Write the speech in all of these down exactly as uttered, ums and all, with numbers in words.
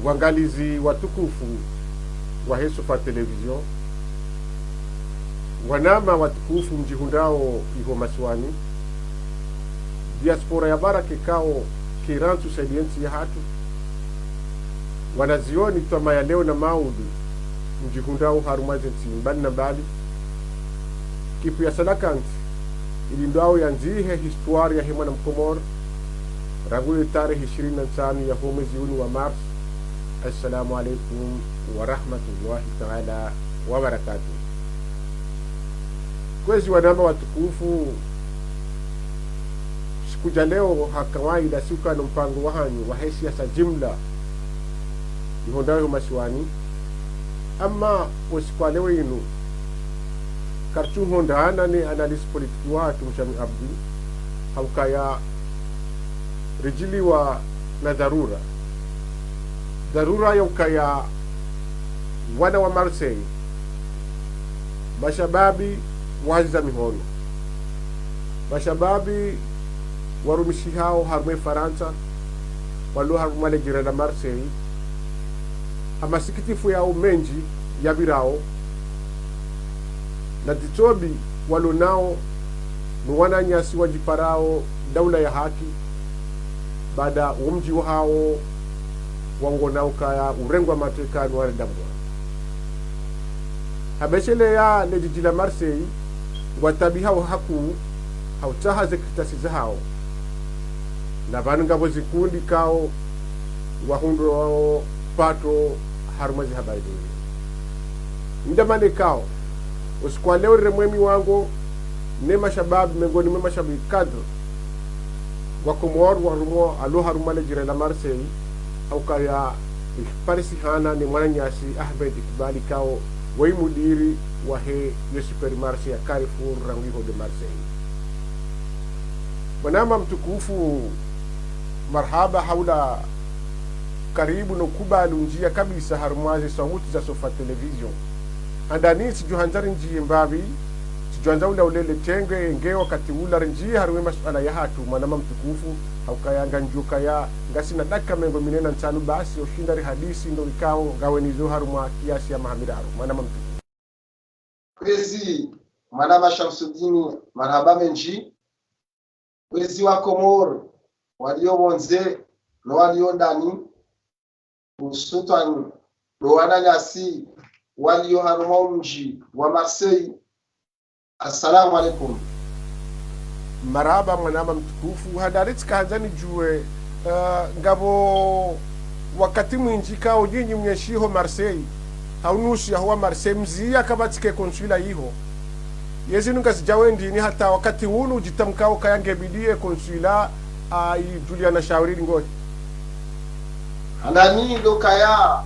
Wangalizi watukufu wahe Sofa Télévision, wanama watukufu mdjihundrao iho masiwani, diaspora ya baraka ikao kerantsu saidiya entsi yahatru, wanazioni twama ya leo na maudu mdjihundrao harumwa ze ntsi mbali na mbali, kipu ya Salakanti ilindwao yandzihe histoire yahe mwana Mkomori, rangu ye tarehi ishirini na ntsanu yaho mwezi unu wa mars. Assalamu alaikum wa rahmatullahi taala wa barakatuh. Kwezi wanama watukufu, siku dja leo ha kawaida si uka no mpango wahanyu wahe siasa jimla ihundrao iho masiwani. Ama wo siku wa leo inu, karitsu hundrana ne analyste politique wahatru Mshami Abdi, ha ukaya ridjiliwa na dharura. Dharura ya ukaya wana wa Marseille, mashababi waziza mihono, mashababi warumishihao harumwa Farantsa, walio harumwa le jera la Marseille, ha masikitifu yao mendji yapvirao, na dzitsobi walonao no wananyasi wadjiparao daula ya haki, baada wo mdji wahawo wangonao ukaya urengwa mateka no wanadamu. Ha besheleya le jiji la Marseille, ngwataabihao hakuu ha utsaha ze kartasi zahawo. Na pvanu ngapvo zikundi ikao ngwahundrwao pato harumwa ze habari zindji. Nda mana ikao wo siku wa leo riremwe miwango ne mashababi, mengoni mwe mashababi cadre wa Komori warumwa, walio harumwa le jera la Marseille, ha ukaya riparisihana ne mwananyasi Ahmed Iqbal ikao waye mudiri wahe yo supermarché ya Carrefour rangu iho de Marseille. Mwanama mtukufu, marahaba ha ula karibu no ukubali undjia kabisa harumwa ze sauti za Sofa Télévision. Handani tsidjohandza rindjie mbapvi, tsidjohandza ula ulele tenge, nge wakati ula rindjie harumwa ye masuala yahatru, mwanama mtukufu, ha ukaya ngamdjo ukaya ngasina dakika mengo mine na ntsanu basi, ushinda rihadisi ndo ikao ngawe nizo harumwa kiasi ya maha miraru, mwanama mtukufu. Kwezi, mwanama Shamsudini, marahaba mendji. Kwezi wa Komori, walio pvondze, no walio ndani, hususwani no wananyasi walio harumwa wo mdji wa Marseille. Assalamu alaikum. Marahaba mwanama mtukufu, handani tsikahandza nidjuwe, eh, ngapvo wakati mwindji ikao nyinyi mwenshi iho Marseille, ha unusu yaho wa Marseille mzia kapvatsi ye consulat iho. Ye zinu ngazidja wendeni hata wakati unu udjitamkao ukaya nge bidi ye consulat, ah, idjuliana shawiri lingohi. Handani ndo ukaya,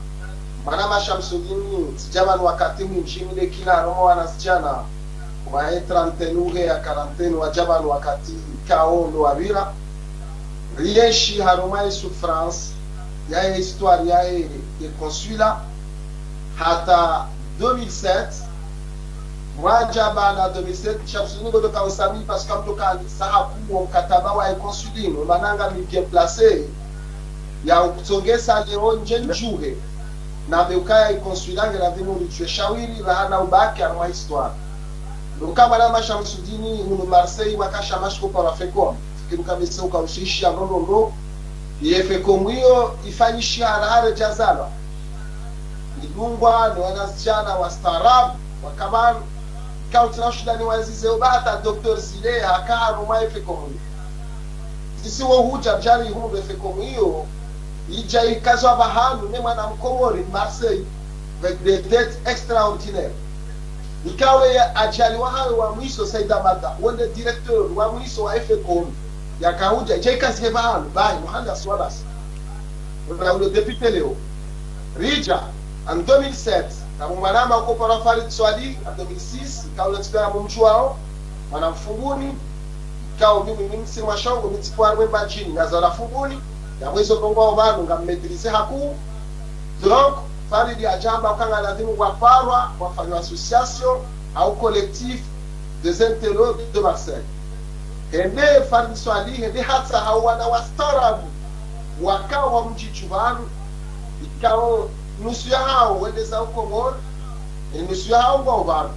mwanama Shamsudini, tsidja pvanu wakati mwindji mi nde kina harumwa wanazidjana wa ye trentaine uhe ya quarantaine wadja pvanu wakati ikao ndo wapvira. Rienshi harumwa ye souffrance yahe histoire yahe ye consulat hata deux mille sept. Mwadja baanda deux mille sept, Shamsudini ngodjo kausami, parce que mdjo kaandisa hakuu wo mkataba wa ye consulat inu, mana ngami bien placé ya ukutsongeza leo ndje ndjuhe. Na be ukaya ye consulat nge lazimu ridjuwe shawiri, raha na ubaki harumwa histoire. Ndo ukaya mwanama Shamsudini, hunu Marseille, wakasha mashiko para FECOM. Fikiri kabisa uka ushishi ya ndrondrondro. Ye FECOM iyo ifanyishiha raha ridja zalwa. Idungwa ni wanazidjana wastaarabu, wa kabanu, ikao tsina ushindani wa zize uba hata Docteur Zile haka harumwa ye FECOM. Sisi wo hudja mdjari ihundre FECOM iyo, idja ikazwa pvahanu ne mwana Mkomori Marseille, avec des dettes extraordinaires. Ikao ye adjali wahahe wa mwiso Said Amada, wo nde directeur wa mwiso wa FECOM, yaka hudja, idja ikazihe pvahanu, bahi, muhanda suwa basi. Ula ulo député leo. Ridja, en deux mille sept, na mwanama uko para Farid Swali, en deux mille six, ikao ule tsikaya mumdjuwao, mwana Mfumbuni, ikao mimi, mimi si mwa Shongo, mi tsikwa mwe Mbadjini, ngazalwa Fumbuni, ya mwezo kongwa obanu, ngam maîtrisé hakuu. Donc, Farid adjamba ukaya nga lazimu waparwa, wafanywa association, au collectif des intellos de Marseille. Hende Farid Swali, hende hatsaha wana wastaarabu, wakao wa mdji dju pvanu, Ikao nusu yahawo wende zao Komori, e nusu yahawo ngwao pvanu.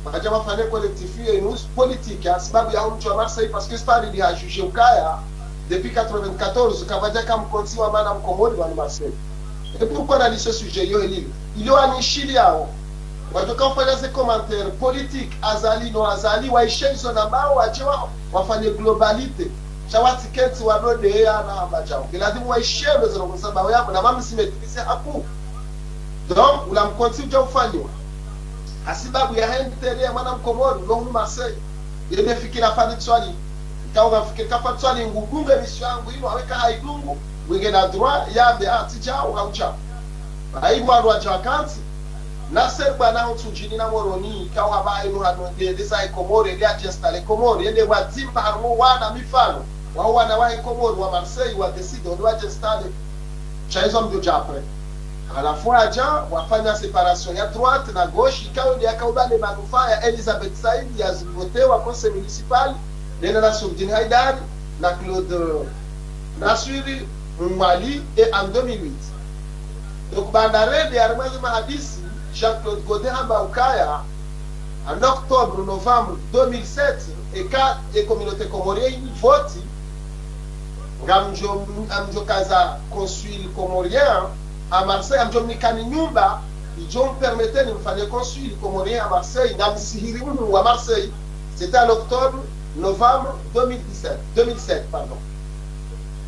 Pvadja wafanye collectif ye nusu politique, ha sababu yaho mdji wa Marseille, parce que Starry ha jugé ukaya, depuis quatre-vingt-quatorze, kapvadjaka mkontsi wa mwana Mkomori pvanu Marseille. Et pourquoi nalise sujet iyo elile? Ilio anishiliyawo. Wadjoka ufanya ze commentaires politiques, Azali no Azali, waishe izo na mbao, wadje wa, wafanye globalité. Sha watsikentsi wadodeya na hamba djao. Ngiladhimu waishe ndo zero kwa sababu yabo, na mami simetrise haku. Donc, ula mkontsi udja ufanyiwa. Ha sababu ya intérêt ya mwana Mkomori, ulo hunu Marseille. Yende fikira Fadhili Swali. Ikao ngafikiri ka Fadhili Swali ngudunge mission yangu inu, haweka haidungu, mwinge na droit, yambe, ah, tsi djao, hau djao. Hayi mwaru wadja wakantsi. Nasser bwana ho Ntsudjini na Moroni, ikao hamba inu hanu nde, nde za Komori, nde adje installé Komori, yende wadzima harumwa wana mifano. Wa wana wa Komori, wa Marseille, wa décidé, nde wadje installé. Sha izo mdjo dja après. Halafu wadja, wafanya séparation ya droite na gauche, ikao nde yakaubali manufaa ya Elisabeth Said, ya zivotewa conseil municipal, nena Nassourdine Haidari, na Claude Nassuri Mwali, et en deux mille huit. Donc, baanda rende, harumwa ze mahadisi, Jean-Claude Godé hamba ukaya, en octobre, novembre deux mille sept, eka e communauté comorienne voti, ngamdjo, ngamdjo kaza consul comorien à Marseille, ngamdjo mnikani nyumba, idjo mpermettre nimfanye consul comorien à Marseille, ngamsihiri mhuu wa Marseille. C'était en octobre, novembre deux mille dix-sept, deux mille sept, pardon.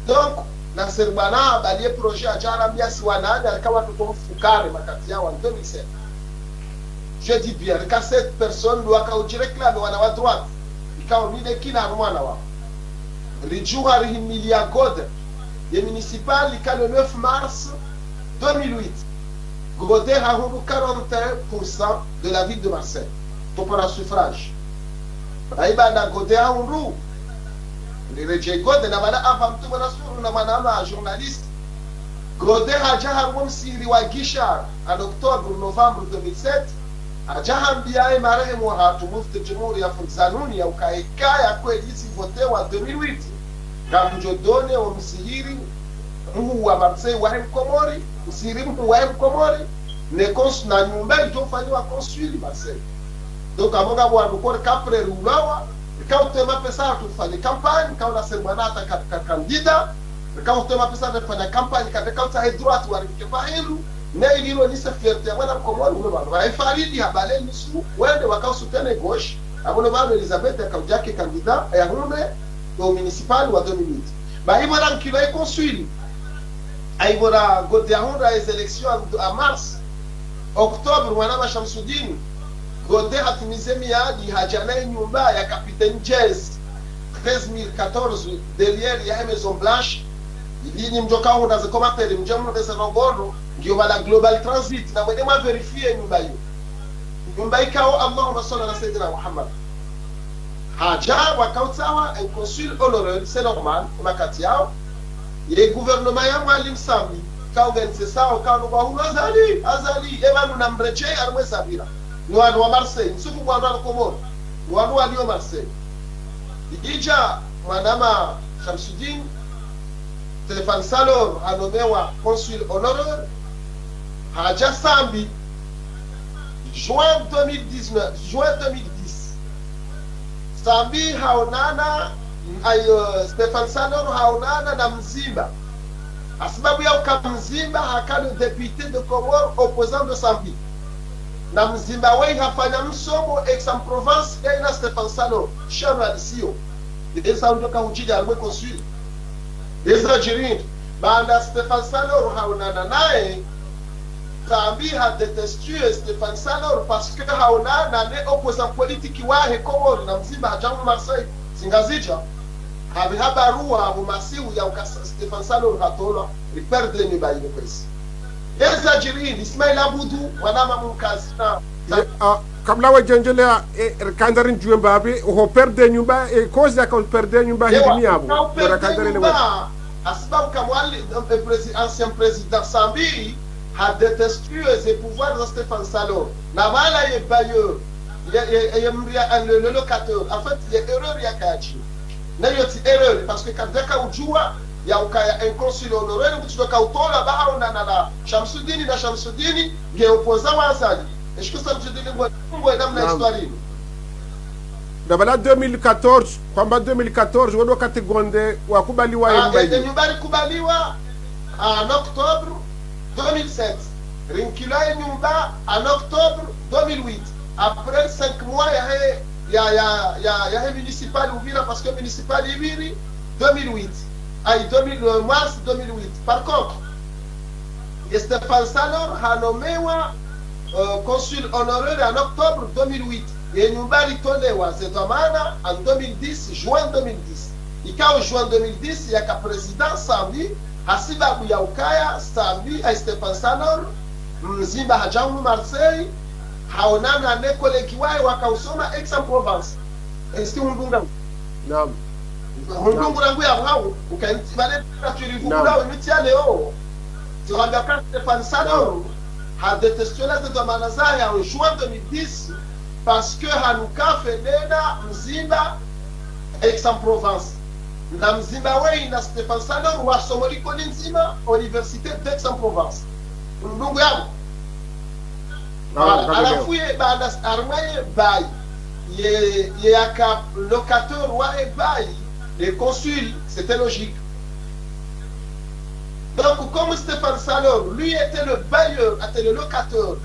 Donc, Nasser bwana, bali ye projet hadja harambia si wananya, rika watoto mfukare makati yawo en deux mille sept. Je dis bien, rika sept personnes, ndo waka udji réclamer wana wa droite. Ikao mi nde kina harumwa wana wa. Ridjuha rihimilia Godé. Ye municipal, ika le neuf mars deux mille huit. Godé hahundru quarante et un pour cent de la ville de Marseille. Topora suffrage. Bayi baanda Godé hahundru, niredjei Godé na bala ava mtu mwana suru na mwana ama journaliste. Godé hadja harumwa msihiri wa Guichard, en octobre, novembre deux mille sept, hadja hambia ye marehemu wahatru Mufti Jumhuri ya Fundi Zanuni ya ukaya ikaya kweli zivotewa deux mille huit, ngamdjo donner o msihiri mhuu wa Marseille wahe Mkomori, msihiri mhuu wahe Mkomori, ne cons-, na nyumba idjo fanyiwa consul Marseille. Donc, amo ngapvo wandru kori kapvre riulawa, rika utowa mapesa hatru rifanye campagne, ikao Nasser bwana hata ka, ka, candidat, rika utowa mapesa hatru rifanye campagne, ka, rika utsaha droite warifike pvahindru, ne ililo nise fierté ya mwana Mkomori, ulo pvanu. Wa Faridi habale nusu, wende waka usoutenir gauche, amo no pvanu Elisabeth yaka udjake candidat, yahundre, o municipal wa deux mille huit. Bayi bora nkilo ye consul, ayi bora Godé hahundra ye élections en, en mars, octobre, mwana ma Shamsudine, Godé hatimize miadi hadja na ye nyumba ya capitaine Jez, treize mille quatorze, derrière ya Maison Blanche. Ili nyi mdjoka hundra ze commentaires, mdje mhundre ze ndrongoo, ngiyo pvala Global Transit, na mwende mwa vérifier nyumba iyo. Nyumba ikao, Allahumma salli ala Sayyidina Muhammad. Hadja waka utsaha un consul honoraire, c'est normal, makati yawo. Ye gouvernement ya Mwalim Sambi, ka organisé sawa, ka nuka hunu Azali, Azali, e pvanu namredjei harumwa ze pvira. Ni wandru wa Marseille, nisufu wandru wa Komori, ni wandru walio Marseille. Idja, mwana ma Shamsudine, Stéphane Salor hanomewa consul honoraire, hadja Sambi, juin deux mille dix-neuf, juin deux mille dix. Sambi haonana, ayo, Stéphane Salor haonana na Mzimba. Ha sababu ya uka Mzimba haka le député de Comores opposant de Sambi. Na Mzimba weyi hafanya msomo Aix-en-Provence, yeye na Stéphane Salor, shama alisiyo. Eza ndjo ka hudjiri harumwa consul. Eza djiri, baanda Stéphane Salor haonana naye, Sambi ha détesté Stéphane Salor parce que haonana ne opposant politique wahe Komori na Mzimba hadja hunu Marseille, si Ngazidja. Hapviha barua hapvo masihu ya uka Stéphane Salor hatolwa, ri perdre nyumba iyo kwezi. Eza djiri, Ismail Abdou, mwana ma Mkazi na Ye, ah, kabla wadjendjelea, eh, rikandza ridjuwe mbapvi, ho perdre nyumba, eh, cause yaka perdre nyumba hindri ni yapvo. Ewa, ka perdre nyumba, ha sababu ka Mwali, eh, prési-, ancien président Sambi, ha détesté ze pouvoir za Stéphane Salor. Na pvala ye bailleur, ye, ye, ye mria, eh, le, le locataire. En fait, ye erreur yaka yadjiri. Na iyo tsi erreur, parce que kadjaka udjuwa, ya ukaya un consul honoraire, kutsi ndo ka utolwa ba haonana na Shamsudini, na Shamsudini nge opposant wa Azali. Est-ce que Shamsudini ngwe, ngwe namna histoire inu? Ndabala deux mille quatorze, kwamba deux mille quatorze, wodo kati gonde wakubaliwa. Ah, yemba e, e nyumba rikubaliwa en octobre deux mille sept. Rinkilwa e nyumba en octobre deux mille huit. Après cinq mois yahe, ya, ya, ya, yahe municipal uvira, parce que municipal iviri deux mille huit. Aïe, deux mille, euh, mars deux mille huit. Par contre, ye Stéphane Salor hanomewa, euh, consul honoraire en octobre deux mille huit. Ye nyumba ritolewa ze dhwamana en deux mille dix, juin deux mille dix. Ikao juin deux mille dix, yaka président Sambi, hasibabu ya ukaya Sambi, aïe, Stéphane Salor, Mzimba, hadja hunu Marseille, haonana ne collègue wahe waka usoma Aix-en-Provence. Est-ce que hundunga? Naam. Hundungu rangu ya hau, ukainti vale température ivukula, naam, wimiti ya leo. Tiwambia ka Stéphane Salor, naam, ha détesté la ze dhwamana zahe en juin deux mille dix, parce que hanuka fendena Mzimba Aix-en-Provence. Na Mzimba weyi na Stéphane Salor wasoma likoli ndzima, Université d'Aix-en-Provence. Hundungu yangu. Voilà. Halafu ye baanda, harumwa ye bail, ye, ye yaka locataire wahe bail, le consul, c'était logique. Donc, comme Stéphane Salor, lui, était le bailleur, était le locataire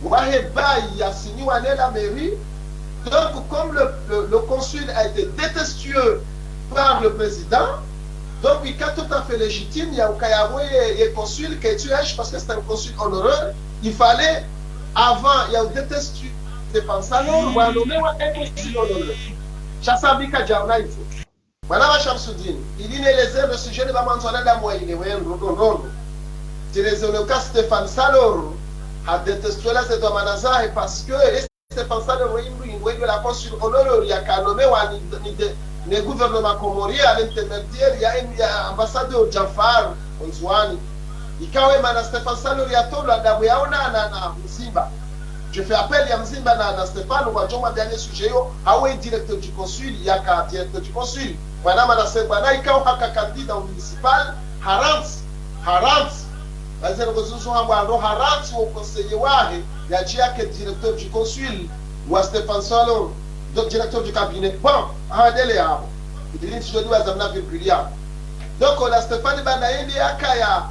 wahe bail yasinyiwa ne la mairie, donc, comme le, le, le consul a été détesté par le président, donc, il est tout à fait légitime, ya ukaya ye, ye consul, que tu es, parce que c'est un consul honoraire, il fallait, avant, ya udétesté Stéphane Salor, wanomewa un consul honoraire. Sha Sambi kadjaona ivo. Bwana wa Shamsudini, ili nieleze le sujet, ni ba mwandzo wanadamu waelewe ndrondrondro. Tireze le cas Stéphane Salor, ha détesté la ze dhwamana zahe, parce que Stéphane Salor, weyi ndo, weyi ndo la consul honoraire yaka nomewa ni, ni de, ne gouvernement comorien à l'intermédiaire ya, ya ambassadeur Djanfar Ndzuani. Ikao mana Stéphane Salor yatolwa damu yaonana na Mzimba. Je fais appel ya Mzimba na, na Stéphane, wadjo mwambia ne sujet yo, hawe directeur du consul, yaka directeur du consul. Bwana mana se bwana ikao haka candidat au municipal, harantsi, harantsi. Baze ndrongoo zizo hambwa ndo harantsi wo conseiller wahe, yadje yake directeur du consul wa Stéphane Salor, donc directeur du cabinet. Bon, handele yapvo. Ili ntsidjo diwaza mna virgule yapvo. Donc, na Stéphane baanda yende yakaya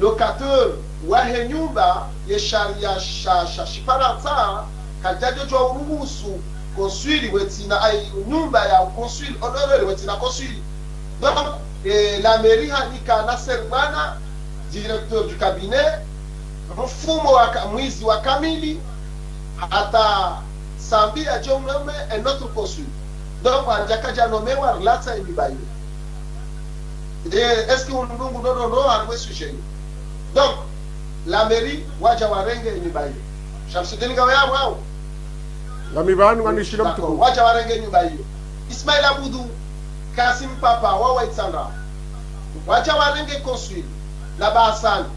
locataire wahe nyumba, ye sharia sha, sha Shifarantsa, kadjadjo djuwa uruhusu consul wetsina, aïe, nyumba ya consul honoraire wetsina consul. Donc, eh, la mairie hanika Nasser Bwana, directeur du cabinet, mfumo wa ka-, mwezi wa kamili, hata Sambi yadje yanomme un autre consul. Donc, handja kadja nomewa, rilatsa ye mi bail. Eh, est-ce que hundungu ndrondrondro harumwa ye sujet yo? Donc, la mairie, wadja warenge ye mi bail. Shamsudini ngawe yapvo hau? Ngami pvanu, nganishilo mtukufu. Wadja warenge nyumba iyo. Ismail Abudu, Kasim Papa, wa wa Itsandra. Wadja warenge consul, na Bahasani.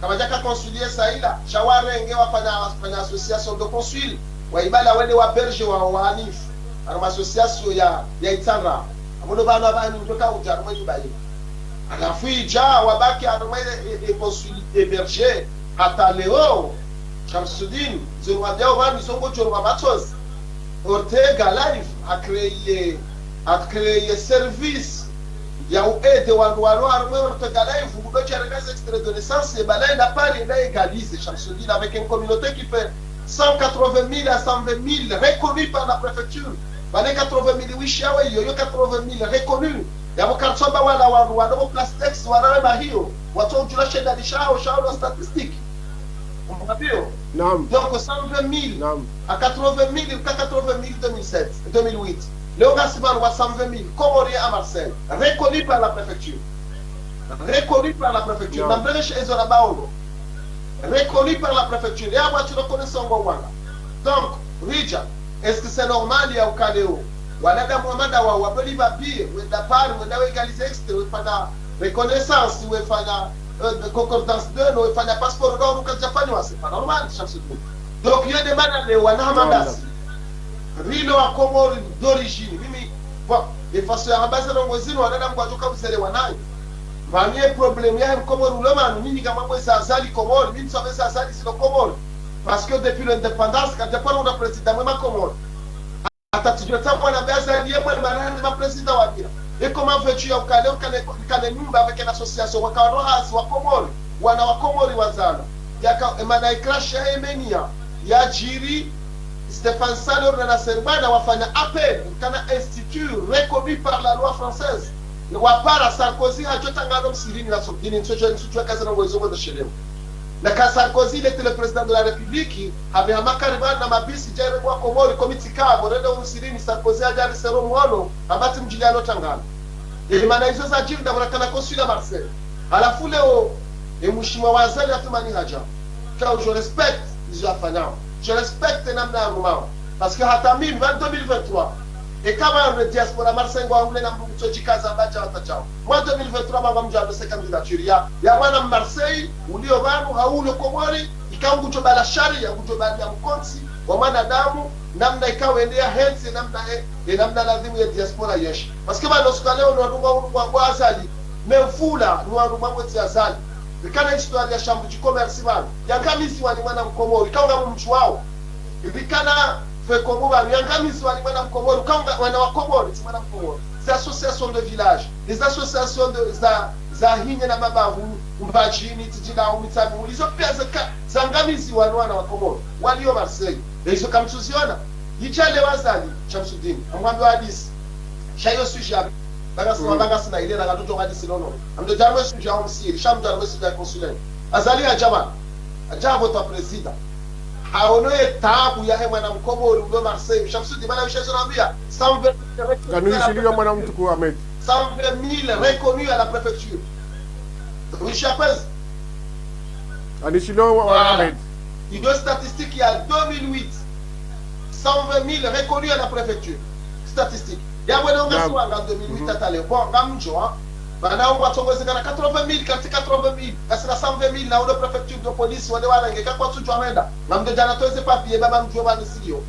Kawadja ka consul ye saila, sha warenge wafanya, wafanya association de consul. Wa ibala wende wa berger wa, wa Hanif. Harumwa association ya, ya Itsandra. Amono bana bani ndo kaudja harumwa nyumba iyo. Halafu idja, wabaki harumwa ye, ye, ye consul hébergé. Hata leo, Shamsudini, zo rwambiao pvanu zo ngodjo rwa matsozi. Ortega Live a créé, a créé service ya u aider wandru walo harumwa Ortega Live, mdru udjo renga extrait de naissance, ye bala yenda pvale yenda égaliser, Shamsudini, avec une communauté qui fait cent quatre-vingt mille à cent vingt mille, reconnue par la préfecture. Pvale quatre-vingt mille wishi yawe iyo, yo quatre-vingt mille reconnue. Yapvo karitsamba wala wandru walo pvo plastex, wala we mahiyo, watso udjula shenda lishao, shao la statistique. Mwambio? Naam. Donc, cent vingt mille, naam, à quatre-vingt mille, jusqu'à quatre-vingt mille, deux mille sept, deux mille huit. Leo ngasi pvanu wa cent vingt mille, Comoriens à Marseille, reconnu par la préfecture. Reconnu par la préfecture. Naam. Nambereshe ezo na baono. Reconnu par la préfecture. Ya wati reconnaissance ngo wanga. Donc, ridja, est-ce que c'est normal ya uka leo wanadamu wa mada wa, wabeli babiye, wenda pvale, wenda wa égaliser extrait, wefanya reconnaissance, wefanya, euh, concordance de nom, wefanya passeport, donc, kadjafanywa, c'est pas normal, Shamsudini. Donc, yo nde mana leo wana hama ndasi. Rilo wa Komori d'origine. Mimi, bon, Ye faso ya hamba ze ndrongoo zinu, wanadamu ngwadjo ka uzelewa nayo. Pvanu ye problème yahe Mkomori ulo pvanu, mimi ngamwambe eza Azali Komori, mimi ntsuambe eza Azali zilo Komori. Parce que depuis l'indépendance, kadjaparo unda président mwema Komori. Hata tsidjo tsamwona be Azali ye mwema, mana hende ma président wapvira. Et comment veux-tu ya ukane, ukane, ukane nyumba avec une association, wakao hazi wa Komori, wana wa Komori wazana. Yaka, emana e crash ya Yemenia, yadjiri, Stéphane Salor na Nasser Bwana wafanya appel, kana institut reconnu par la loi française. Wapara Sarkozy hadjo tangano msirini na sokini, ntso djo, ntso djo kaza na uwezo wa shelewa. Na ka Sarkozy, il était le président de la République, habe hama karibani na mabisi, djere wa Komori, komiti kabo, rende umsirini, Sarkozy hadja risero mwono, hamba tsi mdjili ano tangano. Ili mana izo zadjiri, ndapvo rakana consul à Marseille. Halafu leo, e mheshimiwa wa Azali Assoumani hadja. Ka je respecte izo yafanyao. Je respecte namna yarumao. Parce que hata mimi, pvanu deux mille vingt-trois, eka pvanu diaspora Marseille ngwahule na mdru mtsodjikaza badja watajao. Mwa deux mille vingt-trois, manga mdja ndo se candidature ya, ya mwana Marseille, ulio pvanu, hau ulo Komori, ikao ngudjo bala sharia, ngudjo bala ya mkontsi wa mwanadamu, namna ikao ende ya hensi, namna e, e namna lazimu ye diaspora yenshi. Parce que pvanu suka leo, no ndrongoo, ndrongoo, ndrongoo Azali, mevula, no ndrongoo mwezi Azali. Rikana histoire ya Shambu dji commerce pvanu, yangamiziwa ni mwana Mkomori, ikao ngamumdjuwao. Rikana Fecomo pvanu, yangamiziwa ni mwana Mkomori, ikao nga, wana wa Komori, tsi mwana Mkomori. Ze association de village, les associations de, za, za hinye na mabavu, Mbadjini, Tidjila, Umitsamihuli, izo pia zaka, zangamiziwa ni wana wa Komori, walio Marseille. Na izo kamtsuziona. Yidja leo Azali, Shamsudini, amwambe hadisi. Sha iyo sujet ya, banga sina, banga sina ile, na ngatudjo hadisi nono. Amdo djarwe sujet ya omsiri, sha mdjarwe sujet ya consulat. Azali hadja pvanu, hadja vota président. Haono ye taabu yahe mwana Mkomori, ulo Marseille, Shamsudini, mana wisha izo nambia, cent vingt mille Nganishiliyo mwana mtukufu Ahmed. Cent vingt mille reconnus à la préfecture. Wisha kwezi. Nganishiliyo wa, wa Ahmed. Iyo statistique ya deux mille huit. Cent vingt mille reconnus à la préfecture. Statistique. Ya wena ungasiwanga deux mille huit hata leo. Bon, ngamdjo, hein. Mana ungwatsongozeka na quatre-vingt mille, kati quatre-vingt mille. Ngasina cent vingt mille na ulo préfecture de police, wale warenge, kakwatsudjwa hwenda. Ngamdjo djana toze papier, baba mdjuwe pvanu zilio.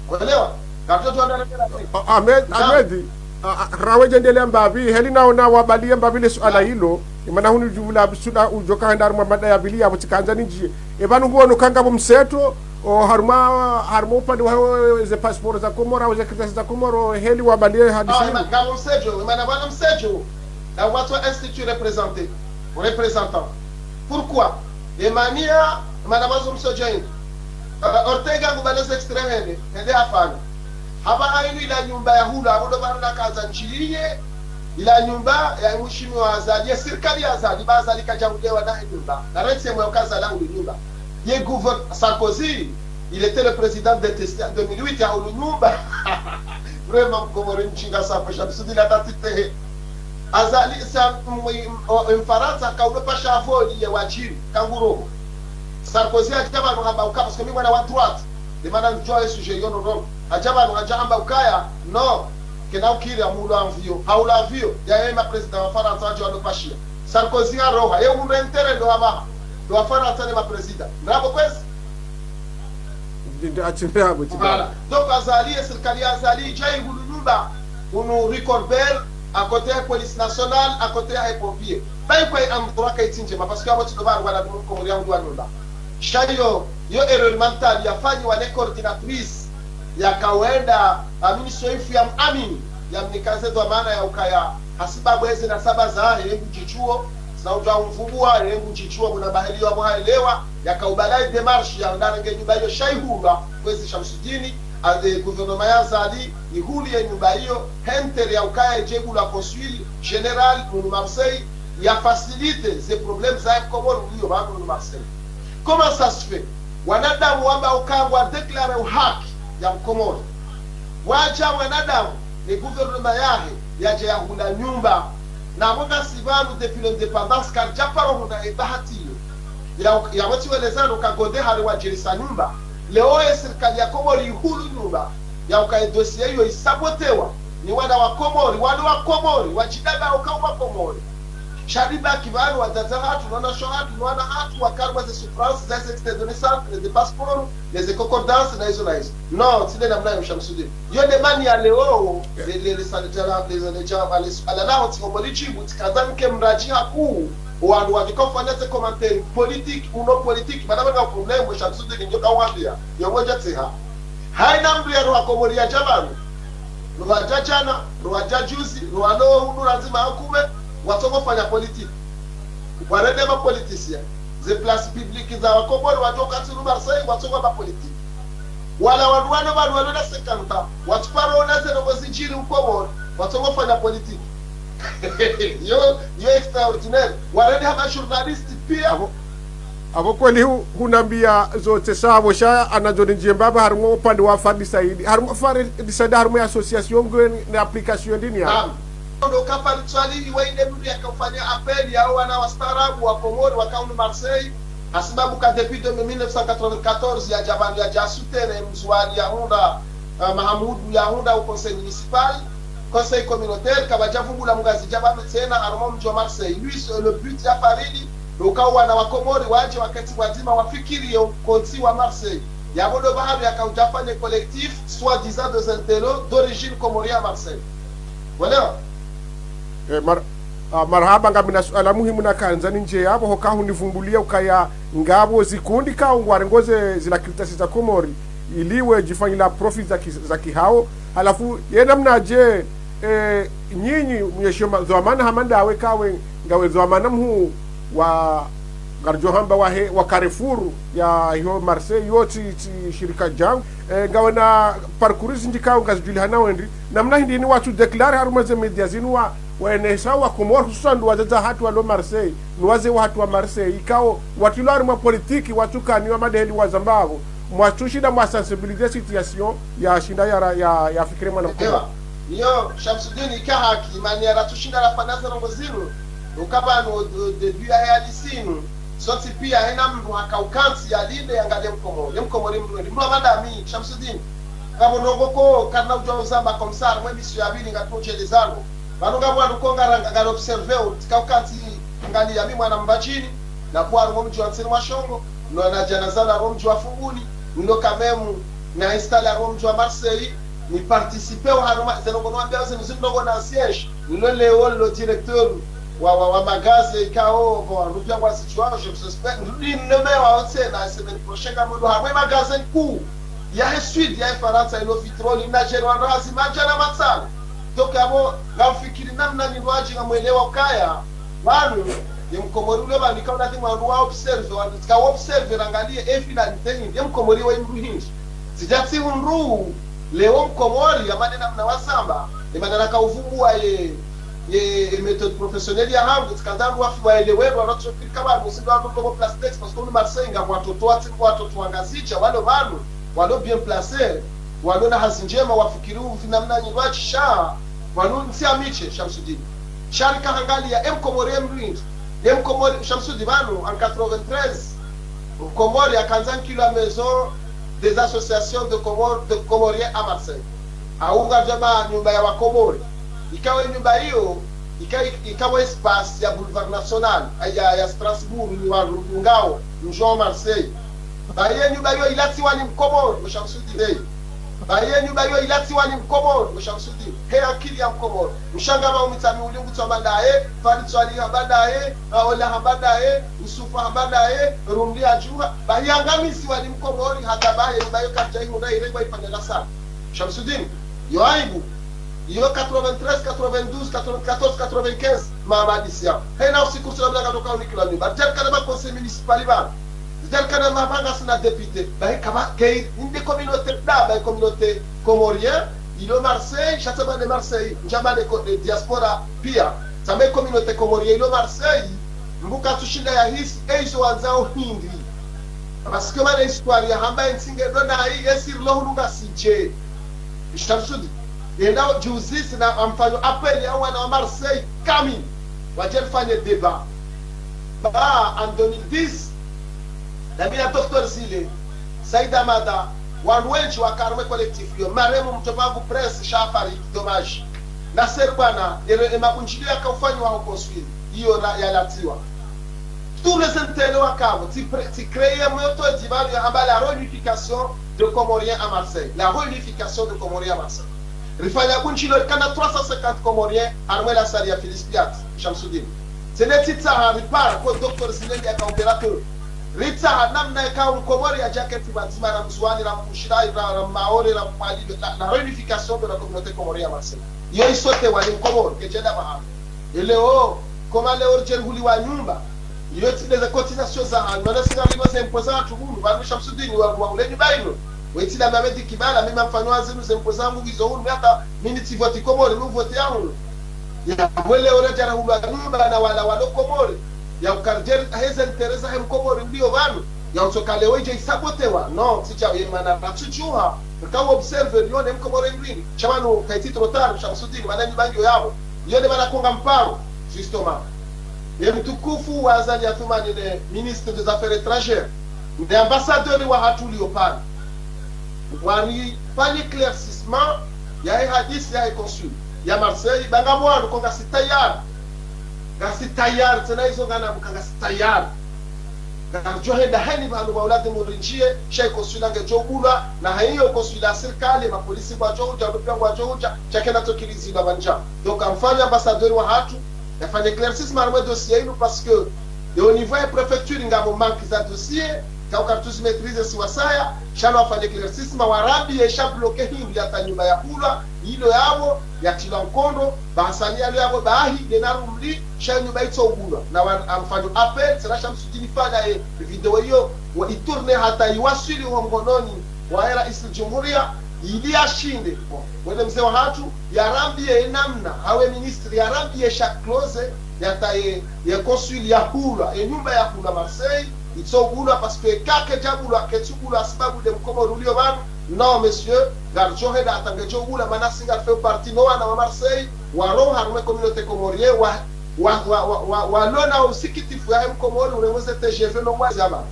Mwelewa? Ngamdjo djwa hwenda. Ah, Ahmed, Ahmed. Ah, ah, rawe djendelea mbapvi, heli naona wabaliye mbapvi le suala lilo, imana hunu djuvula suala udjoka handa harumwa mada ya pvili yapvo tsikandza nindjiye. E pvanu huono kanga pvo mseto, o harumwa, harumwa upande wa, wa, wa, ze passeport za Komoro, au ze carte za Komoro, heli wabaliye hadisi. Ah, ima, ngapvo mseto, imana pvanu mseto, na watu wa institut représenté, représentant. Pourquoi? Emania, imana pvanu mseto inu. Ah, Ortega ngubale ze extrait hende, hende hafanya. Hapvaha inu ila nyumba yahulwa, apvo ndo pvahanu nakandza ntsiliye, ila nyumba ya mheshimiwa Azali, ye sirikali ya Azali, ba Azali kadjaulewa na nyumba. Na retse mwe uka Azali ahulu nyumba. Ye gouver-, Sarkozy, il était le président détesté en deux mille huit, yahulu nyumba. Vraiment, Mkomori mdjinga sa, kwa Shamsudini hata tsitehe. Azali, sa, m-, m-, o, Mfarantsa, kaulo pasha avoli ye wadjiri, kanguro. Sarkozy hadja pvanu hamba uka, parce que mi mwana wa droite, nde mana ndjua ye sujet iyo nono. Hadja pvanu, hadja hamba ukaya, non, kena ukiri amulo avion. Haulo avion, ya ye ma président wa Farantsa, wadja walo pashia. Sarkozy haroha, ye undre intérêt ndo hapvaha, ndo wa Farantsa ne ma président. Ndrabo kwezi? Ndi, ndi, atsi ndrabo, tsi ndrabo. Voilà. Donc, Azali, ye sirikali ya Azali, djayi hulu nyumba, unu rue Colbert, à côté ya police nationale, à côté ya pompier. Bayi kwa endroit kayitsi ndjema, parce que apvo tsi ndo pvahanu wala Mkomori yahulwa nyumba. Sha iyo, iyo erreur mentale yafanyiwa ne coordinatrice, yakawenda, Amini Soifu ya m-, Amini, yamnika ze dhwamana ya ukaya, hasibabu ezi na saba zahe, ye ngudjidjuo, zina udja umvubua, ye ngudjidjuo, kuna bahali yo apvo haelewa, yakaubala ye démarche ya ndarenge nyumba iyo sha ihulwa, kwezi Shamsudini, ande gouvernement ya Azali, ihuli ye nyumba iyo, he intérêt ya ukaya djegula consul général, munu Marseille, ya facilité ze problème za Komoro uliyo pvanu munu Marseille. Comment ça se fait? Wanadamu wamba ukaya ngwa déclaré uhaki ya Mkomori. Wadja mwanadamu, ne gouvernement yahe, yadja yahula nyumba. Na mwe ngasi pvanu depuis l'indépendance, karidja paro huna e bahati iyo. Ya, ya wetsi welezano ka Godé hale wadjirisa nyumba. Leo ye sirikali ya Komori ihulu nyumba. Ya uka e dossier iyo isabotewa. Ni wana wa Komori, wana wa Komori, wadjidada uka wa Komori. Sha ribaki pvanu wadzadze hatru, no wanashe hatru, no wana hatru, waka harumwa ze souffrance, za ze extrait de naissance, ne ze passeport, ne ze concordance, na izo na izo. Non, tsi nde namna iyo Shamsudin. Iyo nde maana ya leo, le, le, le, sa, le, jala, le, le, jala, le, suala laho tsi ngombo lidjibu, tsikandza nike mradji hakuu, wandru wadjika ufanya ze commentaire politique ou non politique, mana wanga problème, Shamsudin, ndio kawambia, yo ngodja tseha. Haina mndru ya roha Komori yadja pvanu. Roha dja djana, roha dja juzi, roha lo hunu ra ndzima ya kume, watsongo fanya politique. Warende ma politiciens. Ze places publiques za Wakomori wadjoka tsunu Marseille, watsongo ma politique. Wala wandru wanu pvanu wanu na cinquante ans, watsuparo ona ze ndrongo zidjiri Ukomori, watsongo fanya politique. Yo, yo extraordinaire. Warende hama journaliste pia. Apvo, apvo kweli hu-, hunambia zontsi sawa, sha anadjo nindjie mbapvi harumwa upande wa Farid Said. Harumwa Farid Said, harumwa association ngwe ni application ndrini ya. Naam. Ndo ka Farid Said, iwe inde mndru yakaufanya appel ya wana wastaarabu wa Komori waka hunu Marseille. Hasibabu ka depuis de mille neuf cent quatre-vingt-quatorze yadja pvanu yadja soutenir Mzuwani yahundra, eh, Mahamudu yahundra au conseil municipal, conseil communautaire, kapvadja vumbula mngazidja pvanu tsena harumwa mdji wa Marseille. Lui, c'est le but ya Farid, ndo uka wana wa Komori wadje waketsi pvwadzima wafikirie ukontsi wa Marseille. Yapvo ndo pvahanu yakaudja fanye collectif, soi-disant des intellos d'origine comorienne à Marseille. Voilà. Eh, mar-, ah, marahaba, ngamina suala muhimu nakandza nindjie yapvo, hoka hunivumbulia ukaya ngapvo zikundi ka ungwarengo ze, zila kartasi za Komori, ili wedjifanyila profit za ki-, za kihao. Halafu, ye namnadje, eh, nyinyi, mheshimiwa, dhwamana hama ndawe kawe, ngawe dhwamana mhuu wa, ngaridjo hamba wahe, wa Carrefour, ya, iyo Marseille, yo tsi, tsi shirika djangu. Eh, ngawe na parcours zindji kao ngazidjulihana wendri. Namna hindri ni watsu déclarer harumwa ze média zinu wa, waenesa wa Komori, hususan ndo wadzadze hatru walo Marseille, ni wazee wahatru wa Marseille, ikao, watrilwa harumwa politique, watsu kaniwa madeheli wazamba apvo, mwatsu shinda mwa sensibiliser situation, ya shinda ya ra-, ya, ya fikiri mwana Mkomori. Ewa, iyo, Shamsudin, ika haki, mani ya ratsu shinda rafanya ze ndrongo zinu, uka pvanu, au début ya hali zinu, sontsi pia haina mndru haka ukantsi yalinde yangalie Mkomori. Ye Mkomori mndru, mndru wa madami, Shamsudin. Ngapvo ndrongo ko, karina udjuwa uzamba comme ça, mwe misiyo ya pvili ngatsu djelezano. Pvanu ngapvo wandru ko ngaranga, ngari observer, tsika ukantsi ngangalia mi mwana Mbadjini, na kuwa harumwa mdji wa ntsini mwa Shongo, no na djana zalwa harumwa mdji wa Fumbuni, nilo quand même na installé harumwa mdji wa Marseille, ni participer harumwa, ze ndrongo no wambia zinu zinu ndrongo na siège, nilo leo, nilo directeur, wa, wa, wa magaze ikao, bon, wandru pia ngwazidjuwao, je me suspect, nrudi nnomewa tsena, semaine prochaine, ngamwendo harumwa magaze nkuu, yahe Sud, yahe Farantsa, ilo Vitrolles, na gérer wandru hazi madjana matsanu. Donc, apvo, ngamfikiri namna nindru wadji ngamwelewa ukaya, pvanu, ye Mkomori ulo pvanu, ika unati mwandru wa observer, wandru tsika observer, rangalie, e finalité hindri, ye Mkomori wa mndru hindri. Tsidja tsihundru, leo Mkomori, yamane namna wasamba, emana naka uvumbuwa ye, ye, ye méthode professionnelle ya hangu, tsikandza wandru wafi waelewe, wandru watsofirika pvanu, usi ndo wandru komo plastics, parce que unu Marseille ngapvo watoto watsi, watoto wangazidja, walo pvanu, walo bien placés, walo na hazi ndjema, wafikiri uvi namna nyi wadji sha, pvanu ntsi ya miche, Shamsudin. Sha rika hangalia, e Mkomori ye mndru hindri. Ye Mkomori, Shamsudin, pvanu, en quatre-vingt-treize, Mkomori yakandza nkilwa maison des associations de Comor-, de Comoriens à Marseille. Au ngardjo ba nyumba ya Wakomori. Ikawe nyumba iyo, ika-, ikawe espace ya Boulevard National, ya, ya Strasbourg, ni wandru ngwao, mdji wa Marseille. Ba ye nyumba iyo ilatsiwa ni Mkomori, Shamsudin. Ba ye nyumba iyo ilatsiwa ni Mkomori, Shamsudin. He akili ya Mkomori. Mshangama umitsa mi ulingu tswa baadaye, Farid Swalihi ha baadaye, Aola ha baadaye, Yusufa ha baadaye, Rumli ha djuha. Ba yangamisiwa ni Mkomori, hata ba ye nyumba iyo kadja ihundra irengwa ifanya la sana. Shamsudin, yo aibu. Iyo quatre-vingt-treize, quatre-vingt-douze, quatre-vingt-quatorze, quatre-vingt-quinze, Mamadi Siam. Hena usiku sila mlaka toka unikilwa nyumba. Djali kana ma conseil municipal pvanu. Djali kana mapanga sina député. Ba heka ba kei, inde communauté da, ba communauté comorien, ilo Marseille, sha tsamba ne Marseille, ndjamba ne ko-, ne diaspora pia. Tsamba communauté comorien, ilo Marseille, mbuka tsushinda ya hisi, e izo wandzao hindri. Parce que mana histoire ya hamba entsi nge ndo nayi, yesi rilo hunu ngasidje. Shamsudin. Yenda juzi sina amfanyo appel ya wana wa Marseille, kami. Wadje rifanye débat. Ba, en deux mille dix, na mi na Docteur Zile, Said Amada, wandru wendji waka harumwa e collectif iyo, marehemu mdjomba wangu Prince, sha hafariki, dommage. Nasser Bwana, ere, e mabundjilio yaka ufanywa ho Konswili. iyo ra- yalatsiwa. Tous les intérêts wakapvo, tsi pré- tsi créer moto djibali ya amba la réunification de Comoriens à Marseille. La réunification de Comoriens à Marseille. Rifanya kunjilo kana trois cent cinquante Comoriens, harumwa la salle ya Félix Pyat, Shamsuddin. Tsene tsitsaha ripara ko docteur Zinedi yaka opérateur. Ritsaha namna yaka Mkomori yadjaketi pvadzima na Mndzuani, na Mkushirayi, na, na Maore, na Mwali, la, la réunification de la communauté comorienne à Marseille. Iyo isote wali Mkomori, kedjenda mahali. Eleo, koma leo ridjeri huliwa nyumba. Iyo tsi ndeze cotisation zahanyu, wana singa lima ze impôts zahatru hunu, pvanu Shamsuddin wa, wa ule nyumba inu. Wetsi la Mohamed Kibala, mimi mfano wa zinu ze impôts zangu ngizo hunu, mi hata mimi tsi vote Komori, mi vote ya hunu. Ya, mwele ore djara hulwa nyumba na wala walo Komori. Ya uka ridjeri, heze intérêts zahe Mkomori ndiyo pvanu. Ya utsoka leo idje isabotewa. Non, tsi dja, ye mana ratsudjuha. Rika u observer, yone Mkomori ngwini. Sha pvanu, kayitsi trop tard, Shamsuddin, mana nyumba ngiyo yapvo. Yone mana konga mparo, justement. Ye mtukufu wa Azali Assoumani ne ministre des Affaires étrangères. Ne ambassadeur wahatru uliyo pvanu. Warifanye éclaircissement yahe hadisi yahe consul ya Marseille, ba ngapvo wanu ko ngasi tayari. Ngasi tayari, tsena izo ngana mka ngasi tayari. Ngaridjo henda heni pvanu pva ulazimu rindjiye, sha ye consul ngedjo bulwa, na hayiyo consul ya sirikali, mapolisi ngwadjo udja, rupia ngwadjo udja, sha kena tsokilizilwa pvandza. Donc, amfanye ambassadeur wahatru, yafanye éclaircissement harumwa ye dossier inu, parce que, et au niveau ya préfecture, ngapvo manque za dossier, ka uka ritsu zi maîtriser si wasaya, sha no wafanye éclaircissement, warambiye sha bloqué hindru yata nyumba yahulwa, ilo yapvo, yatilwa nkondo, ba hasani yalo yapvo, bahi, dena rumli, sha nyumba itso bulwa. Na wa, amfanye appel, tsena Shamsuddin fanya ye vidéo iyo, wa itourné hata iwaswili ho mhononi, wa ye raisi Jumhuria, ili yashinde. Bon, wene mze wahatru, yarambiye namna, hawu ye ministre, yarambiye sha clause, yata ye, ye consul yahulwa, ye nyumba yahulwa Marseille, itso bulwa, parce que ka kedja bulwa, ketsu bulwa, hasibabu nde Mkomori uliyo pvanu, non, monsieur, ngaridjo henda hata ngedjo bulwa, mana si ngari fait partie no wana wa Marseille, walo harumwa ye communauté comorienne, wa, wa, wa, wa, wa, walona usikitifu yahe Mkomori, urengeze T G V no mwazi ama.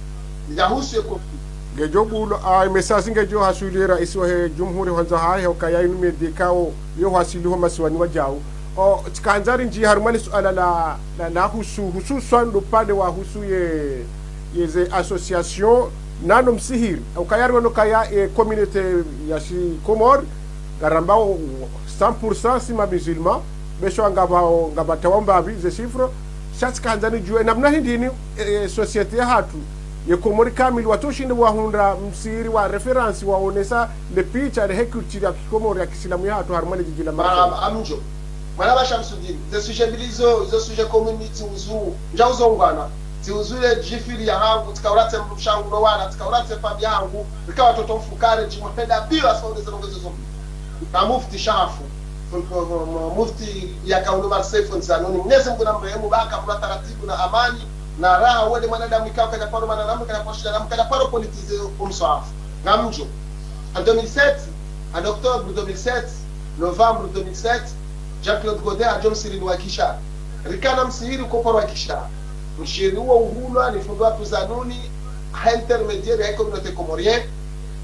Yahusu ye conflit. Ngedjo bulwa, ah, message ngedjo haswili raisi wahe Jumhuri hwandza hahe, ukaya inu medi kao, yo haswili ho masiwani wadjau. O, tsikandza rindji harumwa li suala la, la, la husu, hususwan ndo upande wahusu ye, ye ze association, nano msihiri. Ukaya riwono kaya, e, communauté ya shiKomori, ngarambao cent pour cent si ma musulmans, besho ngapvao, ngapvatawao mbapvi ze chiffres, sha tsikandza nidjuwe, namna hindri ni, e, société yahatru, ye Komori kamili, watsoshinde wahundra msihiri wa référence, waonesa le picha, le he culture ya kiKomori ya kisilamu yahatru, harumwa le djidji la Marseille. Marahaba, ngamdjo. Mwana ba Shamsuddin, ze sujet mbili izo, izo sujet communauté uzu, ndja uzo ngwana, tsi uzu le djifili yahangu, tsika ulatse mdru shangu no wana, tsika ulatse famiyi yahangu, rika watoto mfukare, djimwenda biwa sa ule ze ndrongoo zo zo mbili. Na mufti Shahafu, mufti yaka hunu Marseille, fundi Zanuni. Mwenyezi Mungu namrehemu, ba haka mna taratibu na amani, na raha, wende mwanadamu ikao kadja paro mwanadamu, kadja paro shinda, kadja paro politiser umswahafu. Ngamdjo. En deux mille sept, en octobre deux mille sept, novembre deux mille sept, Jean-Claude Godin hadjo msihirini wa Guichard. Rikana msihiri uko paro wa Guichard. Msihiri uwo uhulwa ni fundi wahatru Zanuni, ha intermédiaire ya communauté comorienne,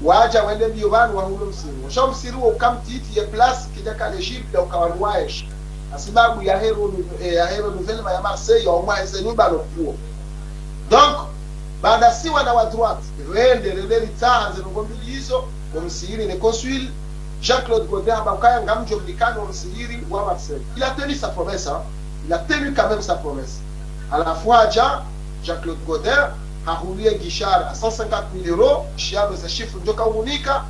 wadja wende mbiyo pvanu wahulu msihiri. Sha msihiri uwo uka mtiti ye place kidja ka éligible ya uka wandru waenshi. Hasibabu yahe renu-, eh, yahe renouvellement ya Marseille, ya umwa eze nyumba no kuo. Donc, baada si wana wa droite, rende, rende ritsaha ze ndrongoo mbili izo, wo msihiri ne consul, Jean-Claude Godin hamba ukaya ngamdjo mnikani wo msihiri wa Marseille. Il a tenu sa promesse, hein. Il a tenu quand même sa promesse. Halafu hadja, Jean-Claude Godin, hahulu ye Guichard à cent cinquante mille euros, shiano ze chiffres ndjo ka uhunika,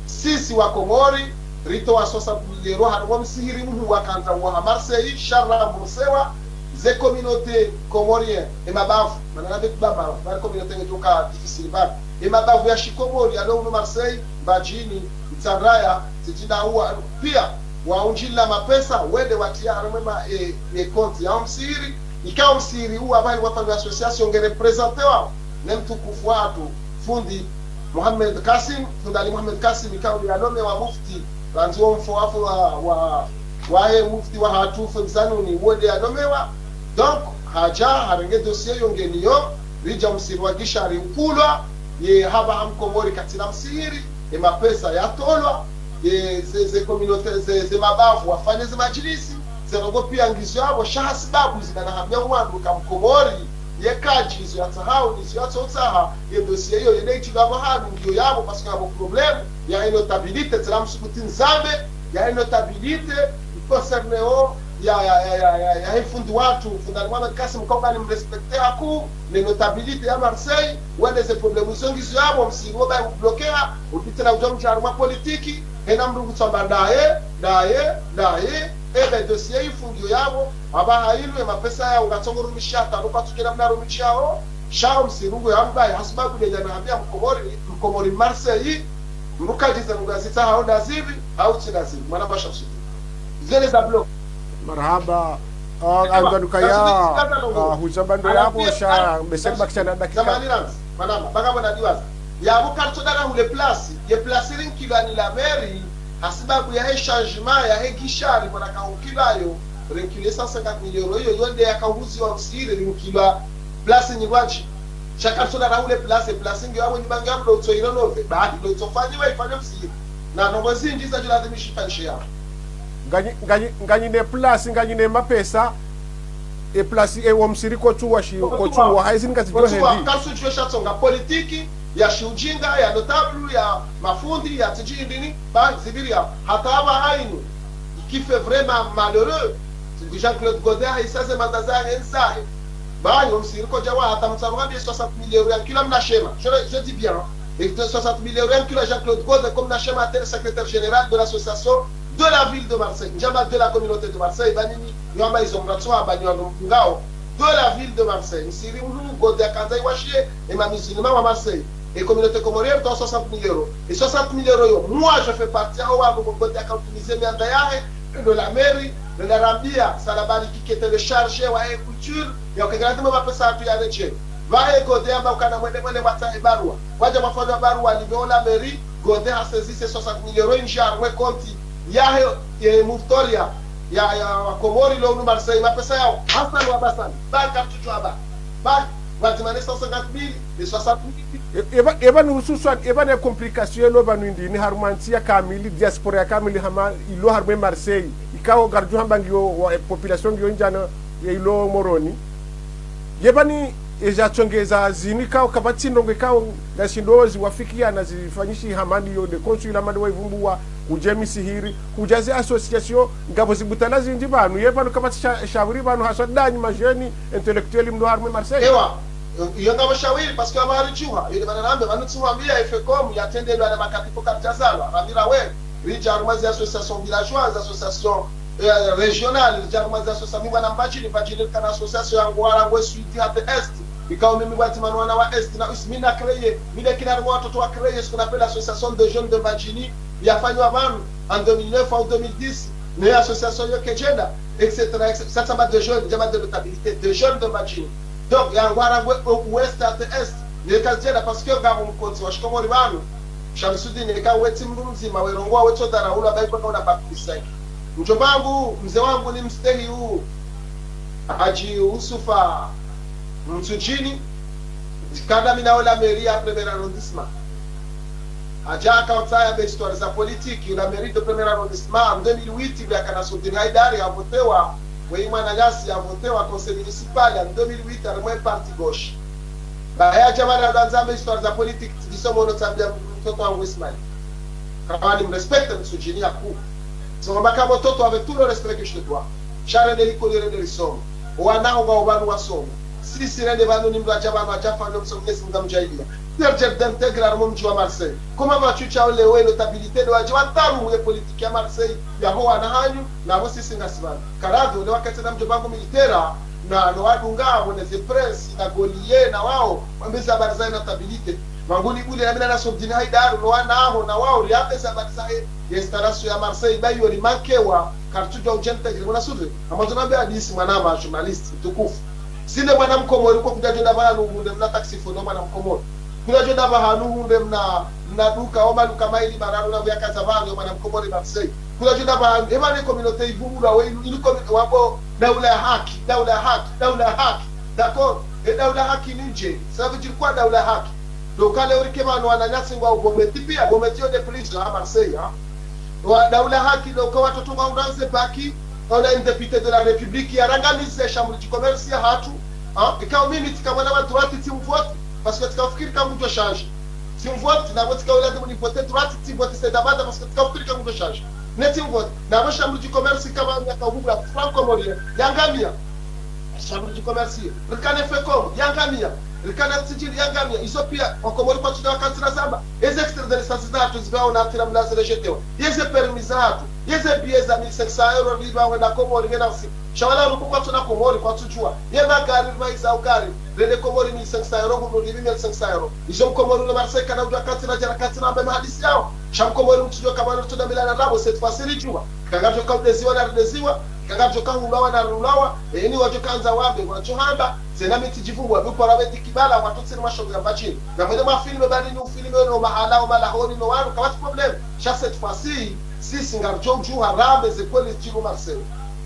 sisi wa Komori, ritowa soixante mille euros, harumwa msihiri muhuu wakandza uwo ha Marseille, sha ramboursewa, ze communauté comorienne, e mabavu, mana na betu bamba, bari communauté nge toka difficile bari. E mabavu ya shiKomori, yalo hunu Marseille, Mbadjini, Itsandraya, Tsidjina uwa, pia, waundjila mapesa, wende watriya harumwa ma, e, e compte ya msihiri, ikao msihiri uwa pvali wafanya association nge représenté wao, ne mtukufu wahatru, fundi Mohamed Kassim, fundi Ali Mohamed Kassim, ikao yalomewa mufti, randzi wo mfo wafu wa, wa, wahe mufti wahatru, fundi Zanuni, wende yalomewa. Donc, hadja, harenge dossier yo ngeniyo, ridja msihiri wa Guichard ukulwa, ye hapvaha Mkomori katsina msihiri, ye mapesa yatolwa, ye ze, ze communauté, ze, ze mabavu wafanye ze madjilisi, Ze ndrongoo pia ngizo yapvo, sha hasibabu zina nahambia wandru ka mkomori, ye kadji izo yatsahao, nizo yatsotsaha, ye dossier iyo, yende itrilwa pvahanu, ngiyo yapvo, parce que yapvo problème, ya notabilité, tsila msukuti nzambe, ya notabilité, concerneo, ya, ya, ya, ya, ya, ya, ye fundi watru, fundi Ali Mohamed Kassim, kawukana mrespecté haku, ne notabilité ya Marseille, wende ze problème izo ngizo yapvo, msiri wo ba ubloquéa, upitila udjo mdja harumwa politiki, hena mdru kutsamba ndaye, ndaye, ndaye, ebe dossier ifungiyo yapvo, apvaha inu ye mapesa yawo ngatsongo rumisha hata nuka tsukena mna rumisha yawo, sha wo msiri ngu yambaye, hasibabu nde djana hambia mkomori, mkomori Marseille, mdru kadjiza ngu yazitsahao ndazipvi, hau tsi ndazipvi, mwana masha msudi. Zele za bloc. Marahaba, ah, anganuka ya, ah, huzamba ndo yapvo, sha, mbese bakisha na dakika. Zamani ranzi, madama, baka bona diwaza. Yapvo kartso dara hule place, ye place rinkilwa ni la mairie, hasibabu yahe changement, yahe guichet, bona kahunkilwa yo, rinkilwe cent cinquante mille euros, yo, yo nde yakahuziwa msiri, rinkilwa place ni wadji. Sha kartso dara hule place, place ngiyo yapvo ni bangi yapvo ndo utso irénové, bahi ndo utso fanyiwa, ifanywe msiri. Na ndrongoo zindji zadjo ladhimisha ifanyishe yapvo. Nganyi, nganyi, nganyi ne place, nganyi ne mapesa, e place, e wo msiri kotsuwa shi, kotsuwa, hayizi ni kazi djo hendi. Kotsuwa, kartsu djuwa sha tsonga politiki, ya shiujinga, ya notable, ya mafundi, ya tsidji ndini, ba, zipviriya, hata apvaha inu, qui fait vraiment malheureux, Jean-Claude Godin, hayisa ze mandat zahe, zahe. Ba, yo msiri kodjawa, hata mtsaruha mbi soixante mille euros, yankilwa mna shema. Je, je dis bien, hein. Et de soixante mille euros, yankilwa Jean-Claude Godin, comme mna shema, tel secrétaire général de l'association de la ville de Marseille. Ndjamba de la communauté de Marseille, ba nini, yo amba izo mratso, ba nyi wanu mfungao. De la ville de Marseille. Msiri unu, Godin yakandza iwashiye, e ma musulmans wa Marseille. E communauté comorienne, to soixante mille euros. E soixante mille euros yo, moi, je fais partie, aho wa, Godin yaka utiliser mianda yahe, de la mairie, de la Rabia, Salabari qui était le chargé, wa e culture, ya ukengela ndimo mapesa yatru ya reche. Pvahe Godin yamba ukana mwende mwende mwatsahe barua. Wadja mwafanya barua, livre la mairie, Godin ha saisir soixante mille euros, indji harumwa e compte yahe, ye Murtoria, ya, ya, wa Komori lo unu Marseille, mapesa yawo. Hassan wa Basan, ba kartsu djuwa ba. Ba, wadzima ne cent cinquante mille, ne soixante mille. E, eba, eba ni hususwan, eba ne complication elo pvanu indini harumwa ntsi ya kamili, diaspora ya kamili hama ilo harumwa Marseille. Ikao ngardjo hamba ngiyo wa, e, population ngiyo ndjana, e, ilo Moroni. Yeba ni, e, za tsongeza zinu ikao kapvatsi ndrongoo ikao ngazishindo ziwafikiana zifanyishi hama ndiyo nde consul hama nde wa ivumbuwa, kudja misihiri, kudja ze association, ngapvo zibutala zindji pvanu, ye pvanu kapvatsi sha-, shawiri pvanu haswa ndanyi ma jeunes intellectuels mlo harumwa Marseille. Ewa, iyo ngapvo shawiri, parce que apvaha ridjuha, iyo nde mana nambe, pvanu tsi wambiya F E C O M, yatrendelwa na makatifu kapvatsi zalwa, ramira we, ridja harumwa ze associations villageoises, associations, eh, régionales, ridja harumwa ze associations, mi mwana Mbadjini, Mbadjini rikana association ya Ngwara, ngwe sud hata est, ikao mimi wadzima no wana wa est, na usmina créer, mi nde kina harumwa watoto wa créer, ce qu'on appelle l'association des jeunes de Mbadjini, yafanywa pvanu, en deux mille neuf au deux mille dix, ne association yo kedjenda, et cetera, et cetera. Sa tsamba des jeunes, djamba de notabilité, des jeunes de Mbadjini. Donc, ya Ngwara ngwe, o, ouest hata est, ne kazidjenda, parce que ngapvo mkontsi wa shikomori pvanu, Shamsudine, eka wetsi mdru mdzima, werongowa wetso dara ula, ba iko kauna bac plus cinq. Mdjomba wangu, mze wangu ni mstehi u, Hadji Yusufa Mtsudjini, kadha mi nawo la mairie ya premier arrondissement. Hadja haka utsaya be histoire za politique, la mairie de premier arrondissement, en deux mille huit, pvwa kana Soudine Haidari, havotewa, weyi mwananyasi, havotewa conseil municipal, en deux mille huit, harumwa e parti gauche. Ba yadja mana ndzambe histoire za politique, tsi ndiso mono tsambia mtoto wangu Ismail. Kawani mrespecte Mtsudjini yaku. Soma makamo toto avec tout le respect que je te dois. Sha rende likoli rende risoma. Wana ho ngwao pvanu wasoma. Sisi rende pvanu ni mdru hadja pvanu hadja fanya msomo nesi mdru mdjailia. Tertiaire d'intégrer harumwa mdji wa Marseille. Comment vas-tu, tsi ole we notabilité, ndo wadje watarumu ye politique ya Marseille, ya ho wana hanyu, na ho sisi ngasi pvanu. Karadhi, ole wakati na mdjomba wangu militaire, na, no wadunga, wone ze prince, na Gaulier, na wao, wambe ze habari za notabilité. Manguni bule, na mi na Nassourdine Haïdar, no wana aho, na wao, riambe ze habari za ye, ye installation ya Marseille, ba iyo rimankewa, kartsudjua udjintégrer, mwana suve. Ambazo nambe hadisi, mwana ma journaliste, mtukufu. Sinde mwana mkomori, ko kudjadjo nda pvahanu hundre mna taxi fono mwana mkomori. Kudjadjo nda pvahanu hundre mna, mna duka, o maduka maili mararu na kuyakaza pvahanu yo mwana mkomori Marseille. Kudjadjo nda pvahanu, ema ne communauté ivumbulwa we, inu, inu communauté wabo, daula ya haki, daula ya haki, daula ya haki. D'accord? E daula ya haki ni ndje? Ça veut dire quoi daula ya haki? Donc, kale urike pvanu wananyasi ngwao Beaumeti pia, Beaumeti yo nde prison, ha Marseille, ha? Wa, daula ya haki, donc, watoto ngwao ndrao ze bac, On a un député de la République yarangamize chambre du commerce yahatru, hein? Ikao mimi tsika mwana wa droite tsimvote, parce que tsika ufikiri ka ngudjo changer. Tsimvote, na pvo tsika ulazimu nivote droite, tsimvote Said Abada, parce que tsika ufikiri ka ngudjo changer. Ne tsimvote, na pvo chambre du commerce ikao mwana ka uhubula franc comorien, yangamia. Chambre du commerce, rikana FECOM, yangamia. Rikana tsidjiri, yangamia. Izo pia, wakomori kwatsudja wakantsi razamba. Eze extrait de naissance zahatru zipvao na atira mlaze rejetewa. Yeze permis zahatru. Yeze billets za mille cinq cents euros, ripvao hwenda Komori, ngena usiku. Sha wala ruku kwatsuna Komori, kwatsudjua. Ye magari, ripvaiza ugari. Rende Komori mille cinq cents euros, hunu ripvi mille cinq cents euros. Izo mkomori ulo Marseille kana udja wakantsi na djara kantsi na ambe mahadisi yao. Sha mkomori mtsudjua kamwe ritsudja milana nabo, cette fois-ci ridjua. Kangardjo ka udeziwa na rideziwa, kangardjo ka ulawa na riulawa, eni wadjo kandza wambe, wadjo hamba, tsena mi tsidjivumbua, mi upara bedi kibala, watru tsini mashogo ya mbadjini. Na mwende mwa filme bali ni ufilme no mahala, o malahoni, no wanu, kapvatsi problème. Sha cette fois-ci, sisi ngardjo udjuha rambe ze kweli zidjiri Marseille.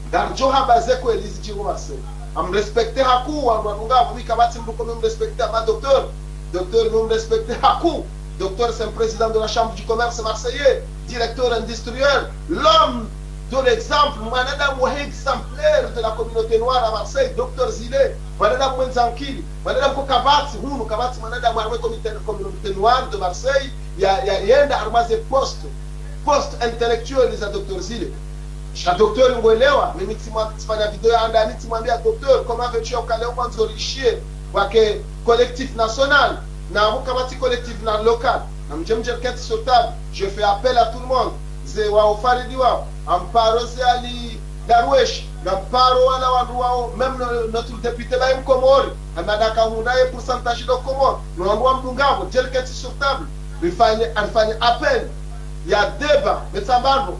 Ngardjo hamba ze kweli zidjiri Marseille. Am respecte hakuu, wandru wadunga, mi kapvatsi mndru ko mi mrespecte, ama docteur. Docteur, mi mrespecte hakuu. Docteur, c'est un président de la Chambre du Commerce marseillais, directeur industriel, l'homme de l'exemple, mwanadamu wa exemplaire de la communauté noire à Marseille, docteur Zile, mwanadamu mwenye ankili, mwanadamu ko kapvatsi, hunu kapvatsi mwanadamu harumwa comité, communauté noire de Marseille, ya, ya, yenda harumwa ze poste, poste intellectuel za docteur Zile. Sha docteur ngwelewa, mimi tsimwa-, tsifanya video ya handani tsimwambia docteur, comment veux-tu ukale umwandzo rishie, wake collectif national, na muka kapvatsi collectif na local, na mdje mdje rikentsi sur table, je fais appel à tout le monde, ze wao Faridi wao, amparo ze Ali Darwesh, na mparo wala wandru wao, même no-, notre député ba mkomori, amada kahunda ye pourcentage do Komori, no wandru wa mdungavo, mdje rikentsi sur table, rifanye, rifanye appel, ya débat, metsambano,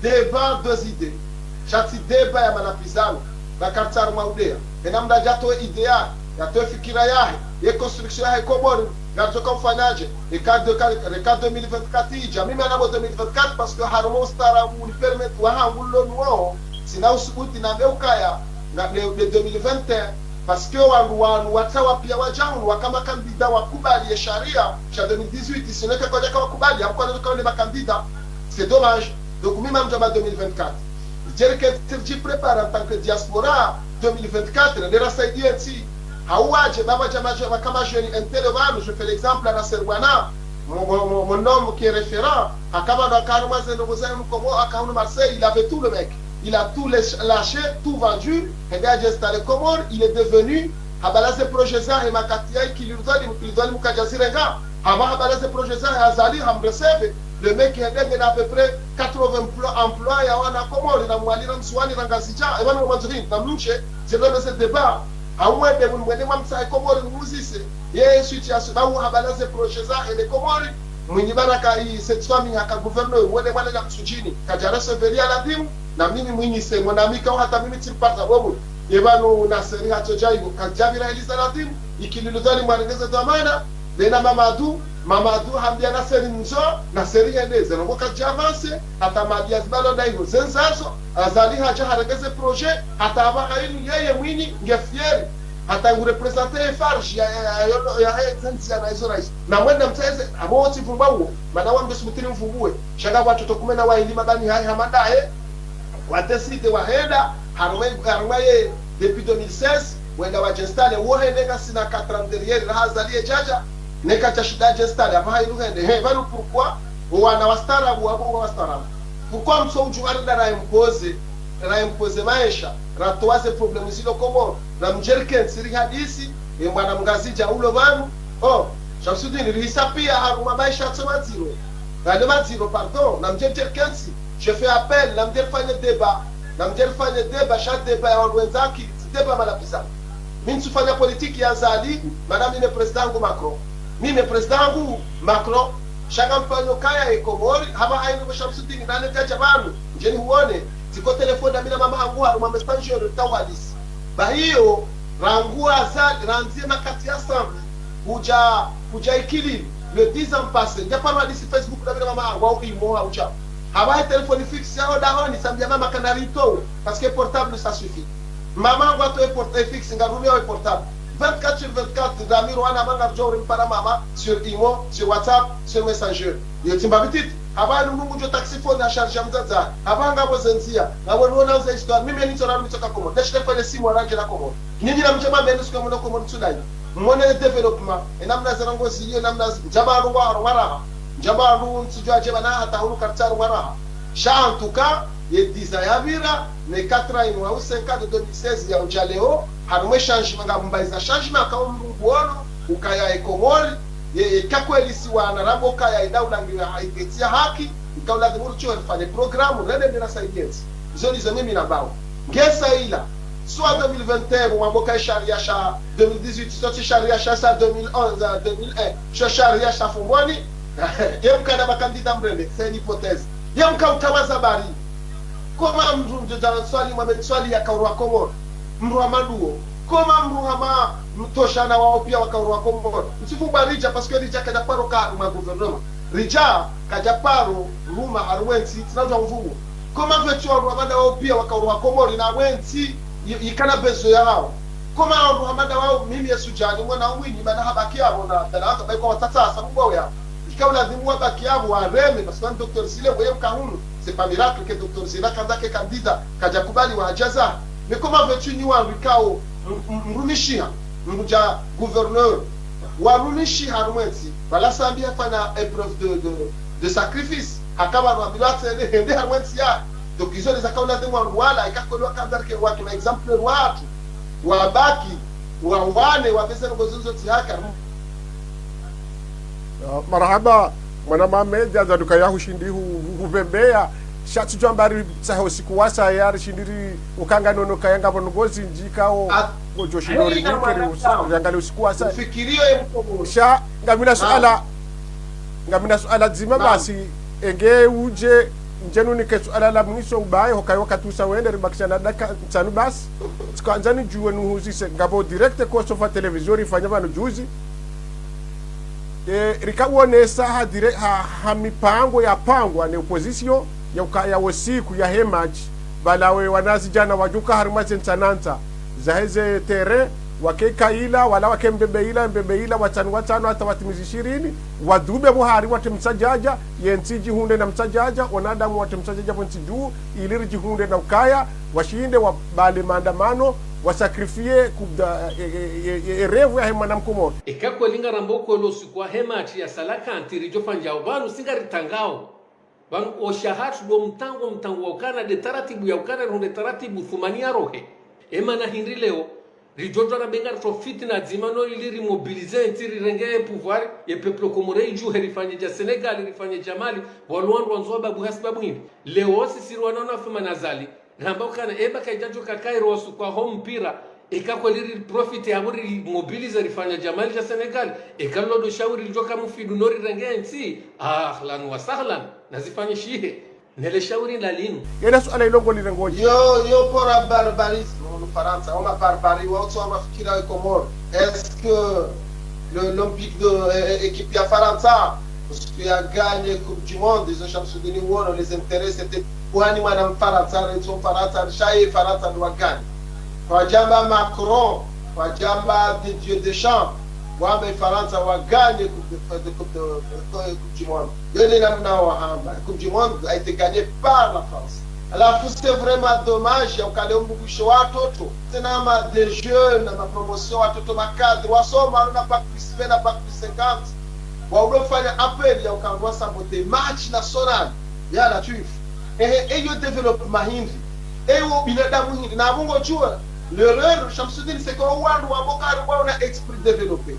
débat des idées. Sha tsi débat ya malapvizano, na kartsi harumwa udeya. Ena mndru adje atowe idée yahe, yatowe fikira yahe, ye construction yahe Komori, ngardjo ka ufanyadje, eka de, eka deux mille vingt-quatre idja. Mimi namba deux mille vingt-quatre, parce que harumwa ustaarabu uni permettre wahangu lonu wao, tsina usubuti nambe ukaya, nga, le, le deux mille vingt et un, parce que wandru wanu watrawa pia wadja hunu waka makandida wakubali ye sharia sha deux mille dix-huit, sinon ke kwadjaka wakubali, hapvo kwadjaka wende makandida. C'est dommage. Donc, mi ngamdjo amba deux mille vingt-quatre. Mdje rikentsi ridjiprépare en tant que diaspora, deux mille vingt-quatre, nde rasaidiye ntsi. Hau wadje, baba djama djama kama jeune intello pvanu, je fais l'exemple à Nasser Bwana, mon, mon, mon, mon homme qui est référent, haka pvanu haka harumwa ze ndrongoo za hunu Komori, haka hunu Marseille, il avait tout le mec. Il a tout lâ-, lâché, tout vendu. Hende hadja installé Comores, il est devenu, habala ze projet zahe makati ya Ikililou Dholim, Ikililou Dholim kadja zirenga. Hamba habala ze projet zahe Azali hamrecevoir. Le mec hende ngena à peu près quatre-vingts emplo-, emplois ya wana Comores, na Mwali, na Ndzuwani, na Ngazidja, e pvanu mwandzo hindri, na mnushe, zireme ze débat. Hau mwende, mwende mwamtsahe Comores, mumuzise. Ye situation, ba wu habala ze projet zahe ne Comores, Mwinyi Baraka i, cette fois mi haka gouverneur, mwende mwana ya Mtsudjini, kadja recevoir ya ladhimu, na mimi Mwinyi c'est mon ami, ka hata mimi tsi mpata bobu. Ye pvanu Nasser hatsodja ivo, kadja pvira heli za ladhimu, Ikililou Dholim harengeze dhwamana, bena Mamadou, Mamadou hambia Nasser ndzo, Nasser hende, ze ndrongoo kadja avancer, hata Mamadou ya zibalo nda ivo, zendzazo, Azali hadja harengeze projet, hata apvaha inu yeye Mwinyi, nge fier. Hata ngu représenter ye FARJ ya, ya, ya, ya, ya, ya, zendzi ya na izo na izo. Na mwende mtseze, apvo tsi vumba uwo. Mana wambe subutini mvumbuwe. Sha nga watoto kume na waili mabani hayi hama ndaye. Wa décider wahenda, harumwa, harumwa ye, depuis deux mille seize, wenda wadja installer, wo hende ngasina quatre ans derrière, raha Azali ye djadja, neka djashinda dja installer, apvaha inu hende. He, pvanu pourquoi? Wo wana wastaarabu, apvo wastaarabu. Pourquoi mtso udjuwa rida ra imposer, ra imposer maesha, ratowa ze problème zilo Komori, na mdje rikentsi rihadisi, e mwana Mngazidja ulo pvanu, oh, Shamsudini rihisa pia harumwa maesha tso madziro, rale madziro, pardon, na mdje rikentsi, je fais appel, na mdje rifanye débat, na mdje rifanye débat, sha débat ya wandru wendza akili, tsi débat malapvizano. Mi ntsufanya politique ya Azali, mana mi ne président wangu Macron. Mi ne président wangu Macron. Sha ngamfanyo kaya ye Komori, hapvaha inu bo Shamsudini, nane kadja pvanu, ndjeni huone, tsiko téléphone na mi na mama hangu harumwa Messenger, tawalisi. Bahiyo, rangu Azali, randzi ye makati ya Sambi, kudja, kudja Ikililou, le dix ans passé, ndja paro hadisi Facebook na mi na mama hangu, au imo, au tsa. Hapvaha ye téléphone fixe yaho dahoni, Sambi ya mama kana ritowe, parce que portable ça suffit. Mama hangu atowe port-, e fixe, ngarumia we portable. Vingt-quatre sur vingt-quatre, Ramiro wana manga ridjo urimpara mama, sur Imo, sur WhatsApp, sur Messenger. Iyo tsi mba pvititi. Hapvanu mndru ngudjo taxi phone ha charge ya mdzadze. Hapvanu ngapvo ze ndzia. Ngapvo nuona uze histoire. Mimi nitso na mimi tsoka Komori. Nashite fanye simu wa randje la Komori. Nyinyi na mdjama menu suka mwono Komori tsunai. Mwone le développement. Ena mna ze ndrongoo zilio, ena mna zi-, mdjama anu wa, wa raha. Mdjama anu ntsidjua djeba na hata hunu kartsa wa raha. Sha en tout cas, ye dix ans yapvira, ne quatre ans inu au cinq ans de deux mille seize ya udja leo, harumwa e changement ngapvo mbayiza changement haka o mndru nguono, ukaya e Komori, ye, ye kakweli si wana rabo kaya idaula ngiyo haiketsi ya haki, ika ulazimu ritsohe rifanye programme, rende ndena saidiensi. Izo ndizo mimi nambao. Ngesa ila, soit deux mille vingt et un, wambo ka sharia sha deux mille dix-huit, soit sharia sha sa deux mille onze, euh, deux mille un, sho sharia sha Fumbuni, ye mkana makandida mrende, c'est une hypothèse. Ye mka utawaza bari. Koma mndru mdjodja swali Mohamed Swali yaka urwa Komori. Mndru hama Duo. Koma mndru hama Mtoshana wao pia waka urwa Komori. Ntsifu bwa Ridja, parce que Ridja kadja paro ka mwa gouvernement. Ridja kadja paro ruma harumwa entsi, tsina udja mvumo. Koma pvetsu wandru hama Dawawo pia waka urwa Komori na wentsi yi-, yikana besoin yahao. Koma wandru hama Dawawo mimi Yesu Djani, mwana Mwinyi, mana habaki yapvo na, na, na, na, kwa watata, sababu wao ya. Ika ulazimu wabaki yapvo wareme, parce que docteur Zile, weye mka hunu, c'est pas miracle que docteur Zile, kandza ke candidat, kadja kubali wa hadjaza. Mais comment veux-tu ni wandru ikao, m-, m-, mrumishiha, mndru dja gouverneur, warumishiha harumwa entsi, pvala Sambi hafanya épreuve de, de, de sacrifice, haka pvanu wambilwa tsende, hende harumwa entsi ya. Donc, izo nde zaka ulazimu wandru wala, ika kweli wakandza rike waki na exemple watru, wabaki, wawane, wapveze ndrongoo zontsi haka. Ah, marahaba, mwana Mohamed, anza duka ya hushindi hu-, hu-, hupvembeya. Sha tsi djwamba ritsahe usiku wasa ya rishindiri ukanga nono kaya ngapvo ndrongoo zindji kao. Ah, ngodjo shindori haina nikeri mwana usi-, sawa. Yangali usiku wasa. Ufikirio ye mkomori. Sha, ngamina suala, ngamina suala dzima. Naam. Basi, enge udje, ndjenu nike suala la mwiso ubaye, hokayo wakati usa wende, ribakisha na dakika ntsanu basi. Tsika andzani djuwe nuhuzise, ngapvo direct ko Sofa Television, rifanya pvanu juzi. E, rika wonesa ha dire-, ha, ha mipango yapangwa ne opposition, ya ukaya wo siku yahe match, pvala we wanazidjana wadjuka harumwa ze ntsanantsa zaheze terrain, wake kaila, wala wake mbebe ila, mbebe ila, watsanu watsanu hata watimizi ishirini, wadube pvo hari wate msadjadja, ye ntsi djihundre na msadjadja, wanadamu wate msadjadja pvo ntsi dju, ili ridjihundre na ukaya, washinde wabale maandamano, wasakrifie kubda, e, e, e, e, e revu yahe mwana mkomori. Eka kweli ngaramba ukweli, o usiku wahe match ya salakanti ridjofanya pvanu si ngaritangao. Pvanu osha hatru ndo mtango, mtango wa ukana nde taratibu ya ukana, nde taratibu thumani ya rohe. Emana hindri leo, ridjodjwa na benga ritso fitina dzima no ili rimobilize ntsi rirenge pouvoir, ye peuple comorien idjuhe rifanye dja Sénégal, rifanye dja Mali, walo wandru wandzo babu hasibabu hindri. Leo sisi rwana na Fuma na Azali, ramba ukana, eba kaidjadjo kakairo wasu kwa ho mpira, eka kweli riprofite hapvo rimobilize rifanya dja Mali dja Sénégal, eka lolo ndo shauri lidjoka mufidu no rirenge ntsi, ahlan wa sahlan, nazifanye shihe. Nele shauri nda linu. Yena suala ilongo lirengoji. Yo, yo, pour un barbarisme, en Farantsa, on a barbarie, on a, on a fikira e Comores. Est-ce que le, l'Olympique de, eh, eh, équipe ya Farantsa, parce que ya gagné Coupe du Monde, ils ont champion de l'Union, les intérêts, c'était pour animer en Farantsa, ils sont Farantsa, chaque Farantsa doit gagner. Kwadjamba Macron, kwadjamba Didier Deschamps, wamba Farantsa wa gagné Coupe de, de, Coupe de, de, Coupe du Monde. Yo nde namna wahamba, Coupe du Monde a été gagnée par la France. Halafu c'est vraiment dommage, ya ukale umbugusho watoto. Tsena ma des jeunes, ma promotion watoto ma cadre, wasoma, wana bac plus vingt na bac plus cinquante. Wa udofanya appel ya ukandwa saboter match national. Ya Latwif. Ehe, eyo développement hindri. Eyo binadamu hindri. Na mungo djuwa, l'erreur, Shamsudine, c'est que wandru wa Bokari wa una esprit développé.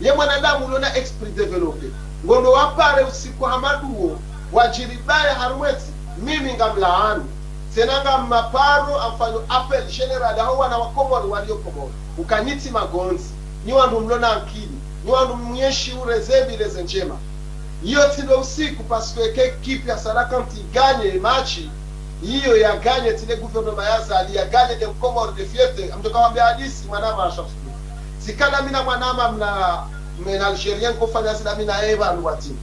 Ye mwanadamu ulo na esprit développé. Ngondo wapare usiku hama Duo, wadjiribaya harumwa entsi, mimi ngamlaani. Tsena ngam maparo, amfanyo appel général, aho wana wa Komori, walio Komori. Uka nyi tsi magondzi, nyi wandru mlo na ankili, nyi wandru mwenshi ureze mbi reze ndjema. Iyo tsi ndo usiku, parce que ke équipe ya Salakanti iganye match, iyo ya ganye tsi le gouvernement ya Azali, ya ganye nde Mkomori nde fierté, amdjoka wambe hadisi, mwana masha. Tsikana mina mwana ma mna, mna Algérien, kofanya zina mina eba lwati.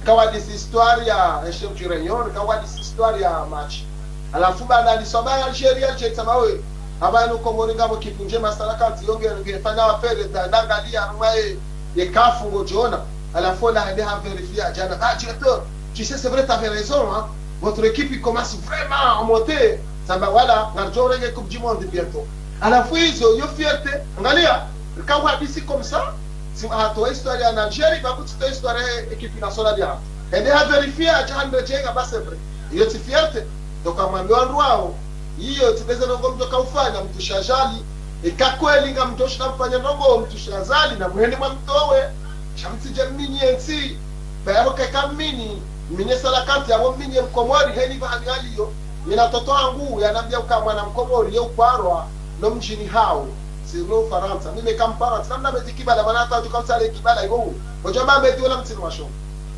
Kawadisi histoire ya, eh, chef du rayon, kawadisi histoire ya match. Halafu baanda alisoma ya Algérie, Algérie tsamba we, aba yanu Komori ngapvo kitu ndjema Salakanti, yo nge, ngefanya affaire, nda, ndangalia, harumwa ye, ye kafu ngodjona. Halafu ola hende ha vérifier, djana, ah, directeur, Tu sais, c'est vrai, t'avais raison, hein. Votre équipe, il commence vraiment à monter. Ça va, voilà, ngaridjo renge Coupe du Monde bientôt. Halafu izo, yo fierté, angalia, rika uhadisi comme ça, si hatowa histoire ya Algérie, ba kutitowa histoire ya équipe nationale ya. Ende ha vérifier, adja hanredjei, ba c'est vrai. Iyo tsi fierté. Donc, amwambe wandru wao, iyo tsi beze ndrongo mdjo kaufanya, mtru sha Azali. Eka kweli ngamdjo shinda mfanye ndrongo, mtru sha Azali, na mwende mwamtowe. Sha mtsidje mminye ntsi. Ba yabo keka mminyi, mminye Salakanti, yabo mminye Mkomori, heni ba hali aliyo. Nina mtoto wangu, yanambia uka mwana Mkomori, ye uparwa, no mdjini hawo. Sirilo Farantsa. Mimi ka Mfarantsa, namna medi kibala, mana hata ujuka msale kibala, ibo. Ojo ma medi wala mtsini wa shongo.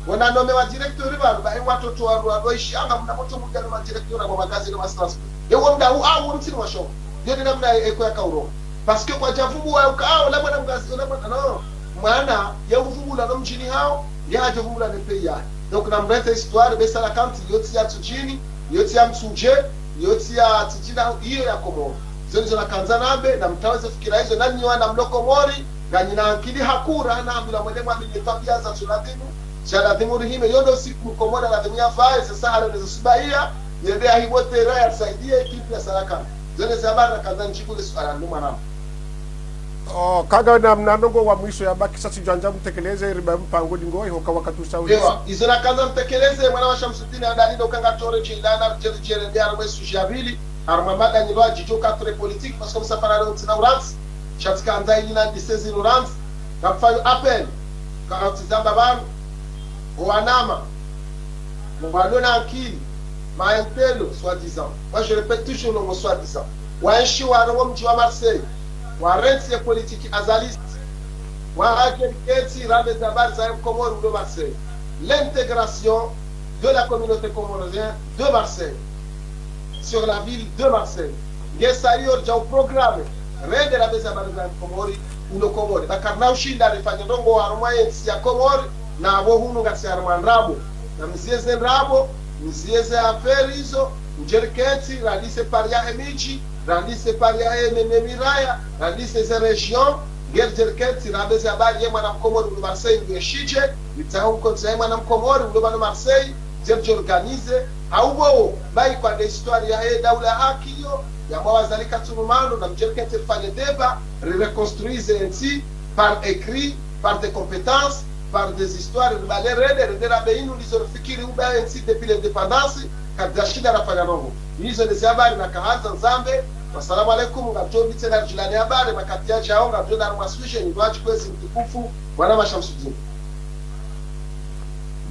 Wana nome wa directeur ba, ba, ewa watoto wa, wa, wa ishi, anga mna moto mudja no ma directeur wa magazine wa Strasbourg. Ewa mda hu, ah, wa mtsini wa shongo. Yo ni namna eko ya kauro. Parce que kwadjavumbua uka, ah, ola mwana mgazi, ola mwana, non. Mwana, ye uvumbula no mdjini hawo, ye hadjavumbula ne pays yahe. Donc, namrete histoire, be Salakanti, yo tsi ya Tsudjini, yo tsi ya Mtsudje, yo tsi ya Tsidjina, iyo ya Komori. Zo nizo nakandza nambe, na mtaweze fikira izo, na nyi wana mlo Komori, nganyina akili hakura, na ambila mwende mwamini twabia za Tsulazimu, sha lazimu rihime, yo ndo siku Mkomori lazimu yafaye, sasa halo nezo subahiya, yende ahibo terrain, yasaidie équipe ya Salakanti. Zo ne ze habari nakandza ndjibu le suala linu mwanama. Oh, kaga na mna ndrongo wa mwiso yabaki sha tsi djwandza mtekeleze riba mpango lingo iho ka wakati usauri. Ewa, izo nakandza mtekeleze, mwana wa Shamsudini Adali, ndo kanga tore jilana, jere jere, nde harumwa sujet ya pvili, harumwa mada nyi lwa djidjo ka très politique, parce que msafara leo tsina urantsi, sha tsikandza ili na ndise zinu urantsi, na kufanyo appel, ka artisan babanu, owanama, walo na akili, ma intello, soi-disant. Moi, je répète toujours le mot soi-disant. Waenshi wa roho mdji wa Marseille, wa rentsi ye politique azaliste, wa agent keti rabe za habari za Mkomori ulo Marseille. L'intégration de la communauté comorienne de Marseille sur la ville de Marseille. Nge sa iyo ridja uprogramme, rende rabe za habari za Mkomori ulo Komori. Ba karina ushinda rifanye ndrongo harumwa yentsi ya Komori, na abo hunu ngasi harumwa ndrabo. Na mzieze ndrabo, mzieze affaire izo, mdjeriketi, randise pari yahe midji, randise pari yahe ne, ne miraya, randise ze région, nge ridjeriketi, rabe ze habari ye mwana Mkomori ulo Marseille nge shidje, ritsaho mkondzi ye mwana Mkomori ulo pvanu Marseille, nge ridjo organise, hau bowo, bayi kwa nde histoire yahe daula haki iyo, ya mwa Azali katsunumano, na mdjeriketi rifanye débat, rireconstruise entsi, par écrit, par des compétences, par des histoires, ribale rende, rende rabe inu ndizo rifikiri uba entsi depuis l'indépendance, kadjashinda rafanya ndrongo. Izo nde ze habari nakahandza nizambe. Wassalamu alaikum, ngamdjo bitsena ridjulane habari, makati yadjao, ngamdjo na harumwa sujet, ni wadji kwezi mtukufu, mwana ma Shamsudini.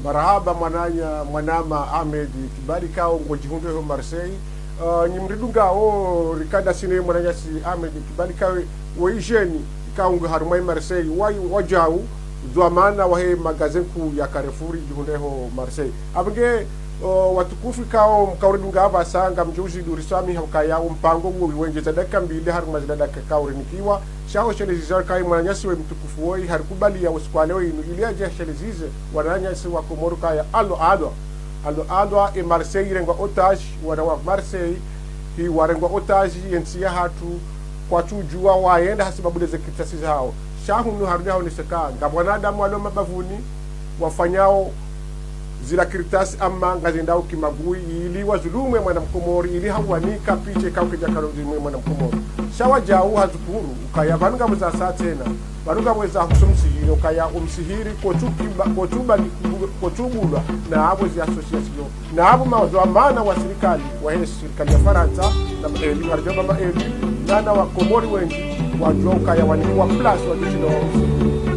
Marahaba mwananya, mwanama Ahmed Kibali kao ngodjihundro ho Marseille. Uh, nyi mridungao rikanda sine mwananyasi Ahmed Kibali kawe wo ijeni kao ngo harumwa i Marseille. Wa, wadjau, dhwamana wahe magaze nkuu ya Carrefour djihundre ho Marseille. Apvo nge, uh, watukufu kao mkauridunga apvasa ngamdjo uzidu riswamiha ukaya o mpango uwo wiwendjeza dakika mbili harumwa zila dakika kaurinikiwa. Sha ho shelezeza kai mwananyasi we mtukufu woyi harikubaliya usiku wa leo inu ili yadje yashelezeze wananyasi wa Komori kaya alwa alwa. Alwa alwa e Marseille irengwa otage, wana wa Marseille hi warengwa otage yentsi yahatru kwatsudjuwa wayenda hasibabu ndeze kartasi zahawo. Sha hunu harudi haoneseka nga wanadamu walo mabavuni wafanyao zila kartasi amma ngazendao kimagui ili wazulumu e mwana Mkomori ili hauwanika picha ikao kedjakalo zulumu e mwana Mkomori. Sha wadjau hazukuru ukaya pvanu ngapvo za sa tsena, pvanu ngapvo za husu msihiri, ukaya o msihiri kotsukiba, kotsuba, kotsubulwa na apvo zi association. Na apvo madhwamana wa sirikali, wahe sirikali ya Farantsa, na maeli, ngaridjo amba maeli, na na wa Komori wendji, wadjua ukaya wanikiwa place, wadjua shina wausi.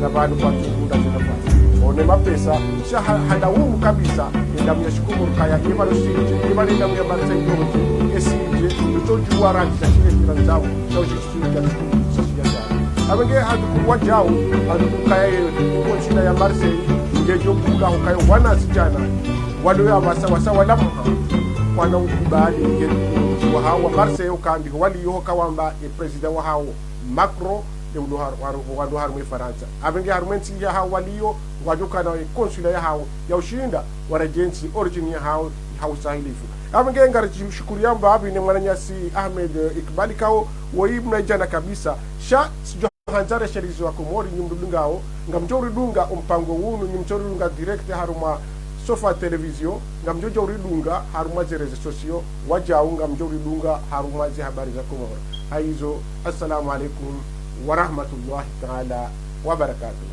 Na pvanu kwatsukunda zina place. One mapesa, sha ha-, handa umu kabisa, e damu ya shikomori kaya, ye pvalo shindji, ye pvalo damu ya Marseille yondji, e shindji, utsodjua rangi, sha shile kila ndzao, sha ushi shile kila ndzao. Apvo nge handu kuwa djau, handu kukaya ye, kontsila ya Marseille, ngedjo kula, ukaya wana zijana, walo ya wasa, wasa wala mha, wana ukubali, nge, wahawo wa Marseille, ukambi, wali yoho kawamba, e président wahawo, Macron, e ulo har-, har-, walo harumwa e Farantsa. Apvo nge harumwa entsi yahawo waliyo, wadjokana e consulat yahawo, ya ushinda, waredjentsi origine yahawo, ha usahilifu. Apvo nge ngaridjishukuru yamba apvo ne mwananyasi Ahmed, eh, Ikbali kao, woyi mna ijana kabisa. Sha, sidjo handza reshelezi wa Komori, nyi mridungao, ngamdjo ridunga o mpango unu, nyi mdjo ridunga direct harumwa Sofa Télévision, ngamdjo dja uridunga harumwa ze réseaux sociaux, wadjau ngamdjo uridunga harumwa ze habari za Komori. Hayizo, assalamu alaikum wa rahmatullahi taala wa barakatuh.